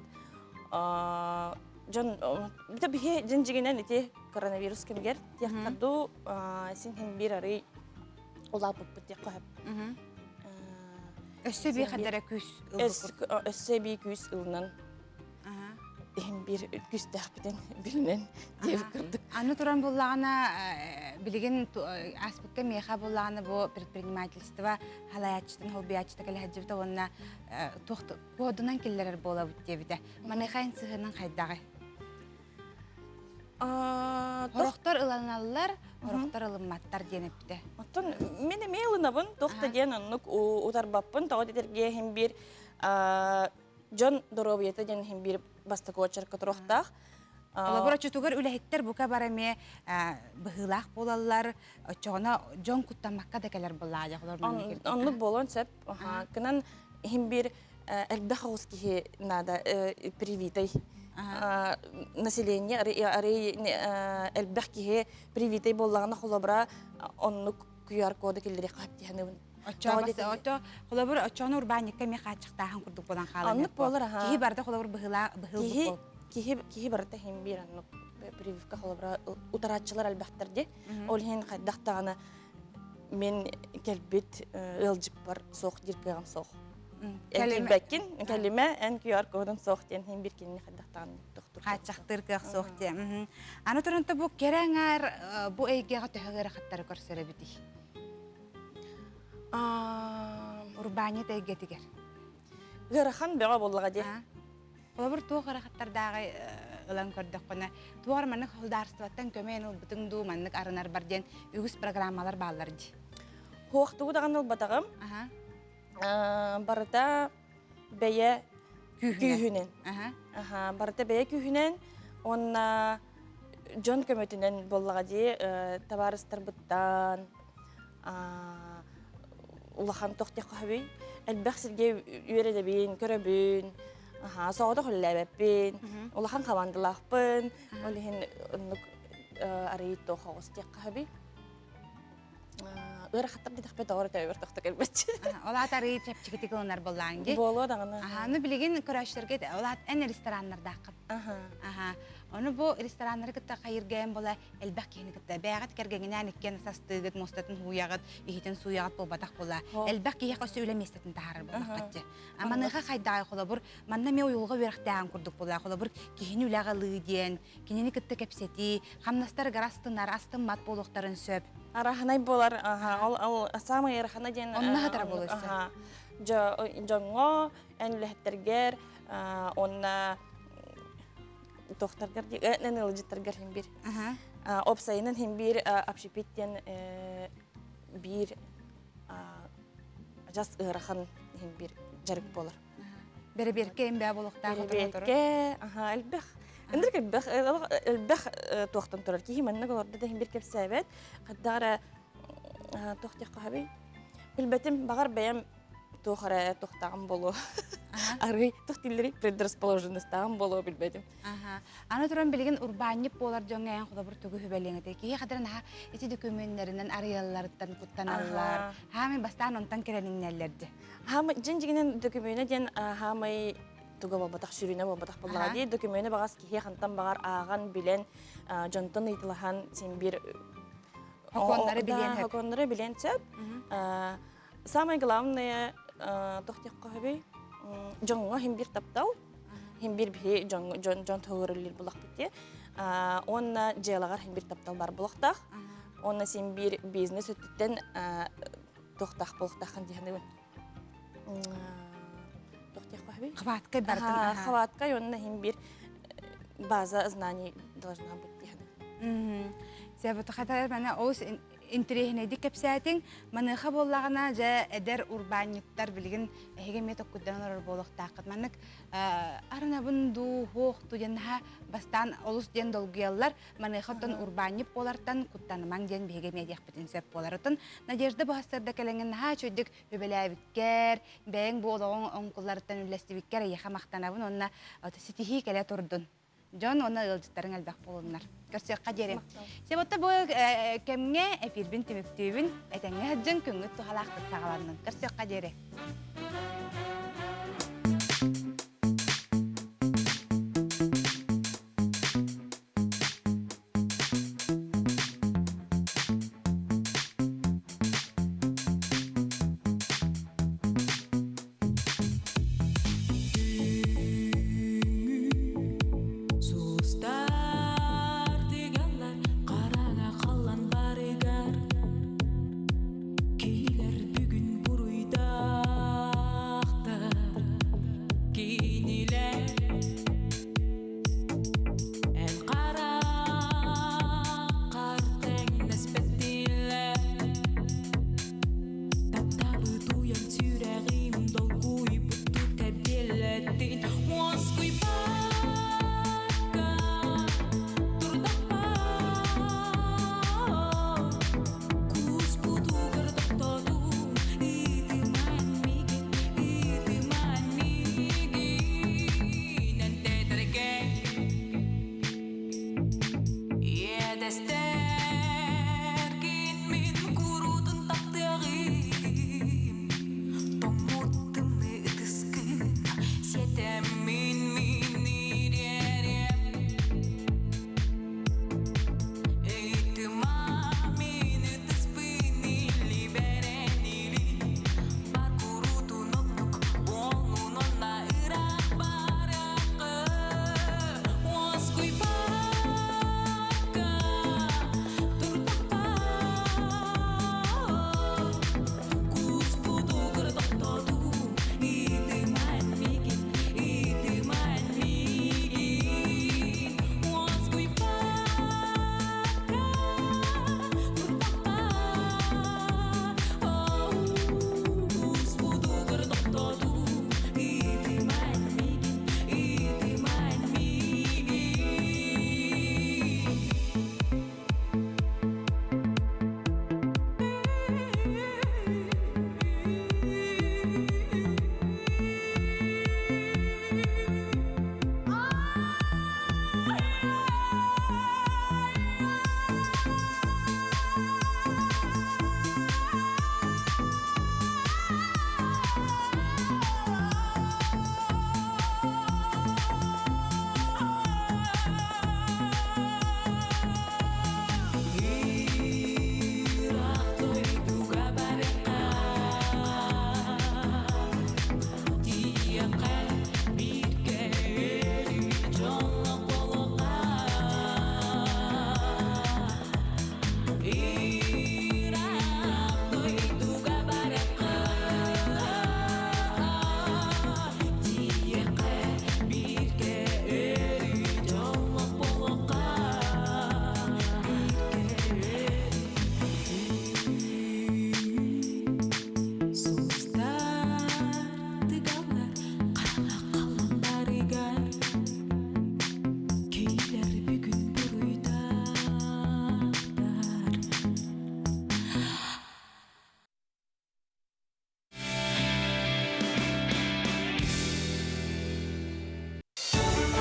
Дьон биһи дьин-дьигинэн ити коронавирус кэмигэр тиэхтэрду син хин биир арый улааппыппыт диэххэ сөп. Өссө бии хадара күүс Өссө бии күүс ылынан иһин биир күүстээхпитин билинэн диэбит курдук. Аны туран буллаҕына билигин ааспыкка миэхэ буллаҕына бу предпринимательство халайааччытын холбуйааччыта кэлэ сылдьыбыта уонна туох куодунан киллэрэр буолабыт диэбитэ. Маныаха эн сыһыанын хайдаҕый? Хорохтор ыланаллар, хорохтор ылымматтар диэн эппитэ. Оттон мин эмиэ ылынабын, туох да диэн оннук утарбаппын, тоҕо дэтэргэ иһин биир дьон доруобуйата диэн иһин биир бастакы уочарка туруохтаах. Холобур, оччотугар үлэһиттэр бука бар эмиэ быһыылаах буолаллар, оччоҕуна дьон куттаммакка да кэлэр буоллаҕа Оннук буолуон сөп. Кынан иһин биир элбэх оҕус киһи наада привитай население арый элбэх киһи привитай буоллаҕына холобура оннук QR коду киллэриэххэ сөп диһаныбын. Оччо холобур оччону урбаанньыкка эмиэ хааччахтааһын курдук буолан хаалан. Оннук буолар аха. Киһи барыта холобур быһыылаа быһыл Киһи киһи барыта иһин биир оннук прививка холобура утарааччылар элбэхтэр ди. Ол иһин хайдах даҕаны Мин кэлбит ыалдьыппар суох диир кыаҕым суох. Эн кэлбэккин, кэлимэ, эн QR кодун суох диэн иһин бир кинини хайдахтаан тохтур. Хааччахтыыр кыах суох диэн. Аны туран бу кэрэ аҥаар бу эйгэҕэ төһө ыарахаттары көрсөр эбитий? Урбаанньыт эйгэтигэр. Ыарахан бөҕө буоллаҕа дии. Холобур, туох ыарахаттардааҕы ылан көрдөххүнэ, туох эрэ маннык государствоттан көмө эн ылбытыҥ дуу, маннык арынарбар диэн үгүс программалар бааллар дии. Хуохтугу даҕаны ылбатаҕым. Барыта бэйэ күүһүнэн. Барыта бэйэ күүһүнэн уонна дьон көмөтүнэн буоллаҕа дии, табаарыстарбыттан, улахан тохтеххо хөбүй. Элбэх сиргэ үөрэдэбин, көрөбүн. Аха, соҕотох үлэлээбэппин, улахан хамаандалаахпын, ол иһин оннук арыйыт туох оҕус диэххэ сөбүй. Ыарахаттар диэтэхпэ тоҕо эрэ төбөбөр тохто кэлбэт. Ол аата арыый чэпчэкитик ылынар буоллаҕыҥ дии. Буолуо даҕаны. Аха, ну билигин көрөөччүлэргэ ол аат эн рестораннардааххын. Аха. Ону бу рестораннары кытта хайыргаан була элбэх киһини кытта бэйэҕит кэргэҥинээн иккиэн састыыгыт, муостатын һууйаҕыт, иһитин сууйаҕыт буолбатах була. Элбэх киһиэхэ өссө үлэ миэстэтин таһаарар буоллаххыт дии. А маныаха хайдаҕай холобур, манна эмиэ уйулҕа үөрэхтээҕин курдук була. Холобур, киһини үлэҕэ ылыы диэн, кинини кытта кэпсэтии, хамнастарыгар астынар, астыммат буолуохтарын сөп. Араһынай буолар, ол, ол самый ыарахана диэн Онно хатара буолуо Дьоҥҥо, эн үлэһиттэргэр, уонна тохтаргар эн ыалдьыттаргар хин бир. Опсайынан хин бир общепит диэн биир жас ыарахан хин бир дьарык буолар. Бэрэбиэркэ эмбээ буолуохтаах Бэрэбиэркэ, аха, элбэх. Ынырык элбэх, элбэх туохтан турар киһи маннык олордо да бир кэпсээбэт. Хайдах эрэ туох диэххэ сөбүй? Билбэтим, баҕар бэйэм туох эрэ туохтааҕым буолуо. Арый туох дииллэрий предрасположенностааҕым буолуо билбэтим. Аны туран билигин урбаанньык буолар дьоҥҥо эн холобур тугу сүбэлиэҥ этэй? Киһи хатыран аха ити дөкүмүөннэринэн арыйалларыттан куттаналлар. Хаамай бастаан онтон кэлэн иҥнэллэр дии. Хаамай дьин дьигинэн дөкүмүөнэ диэн хаамай туга буолбатах, сүрүнэ буолбатах буоллаҕа дии. Дөкүмүөнү баҕас киһи хантан баҕар ааҕан, билэн, дьонтон ыйыталаһан син биир Хокуоннары билиэн сөп. Хокуоннары билиэн сөп. Самое главное, туох диэххэ сөбүй? Дьоҥҥо иһин биир таптал, иһин биир биһи дьон дьон туһугар булахпыт дии. Уонна дьыалаҕар иһин биир таптал бар булахтаах. Уонна син биир бизнес өттүттэн туохтаах буолуохтааххын дии саныыбын. Туох диэххэ сөбүй? Хваткай барытын. Хваткай уонна иһин биир база знаний должна быть дии саныыбын. Себебі хатар мана олус интэриэһинэйдик кэпсээтиҥ. Маныаха буоллаҕына, дьэ, эдэр урбаанньыттар билигин эһиги эмиэ токкуйдан олорор буолуохтааххыт. Маннык арынабын дуу, хуох дуу диэн наһаа бастаан олус диэн долгуйаллар. Маныаха оттон урбаанньыт буолартан куттанымаҥ диэн биһиги эмиэ диэхпитин сөп буолар. Оттон Надежда бу сарсыарда кэлэҥҥин наһаа үчүгэйдик үбэлээбиккэр, бэйэҥ бу олоҕуҥ оҥкулларыттан үллэстибиккэр эйиэхэ махтанабын уонна ситиһии кэлэ турдун. Дьон уонна ыалдьыттарыҥ элбэх буолуннар. Көрсүөххэ диэри. Себотто бу кэмҥэ эфирбин түмүктүүбүн. Этэҥҥэ сылдьыҥ, күҥҥүт туһалаахтык саҕаланнын. Көрсүөххэ диэри.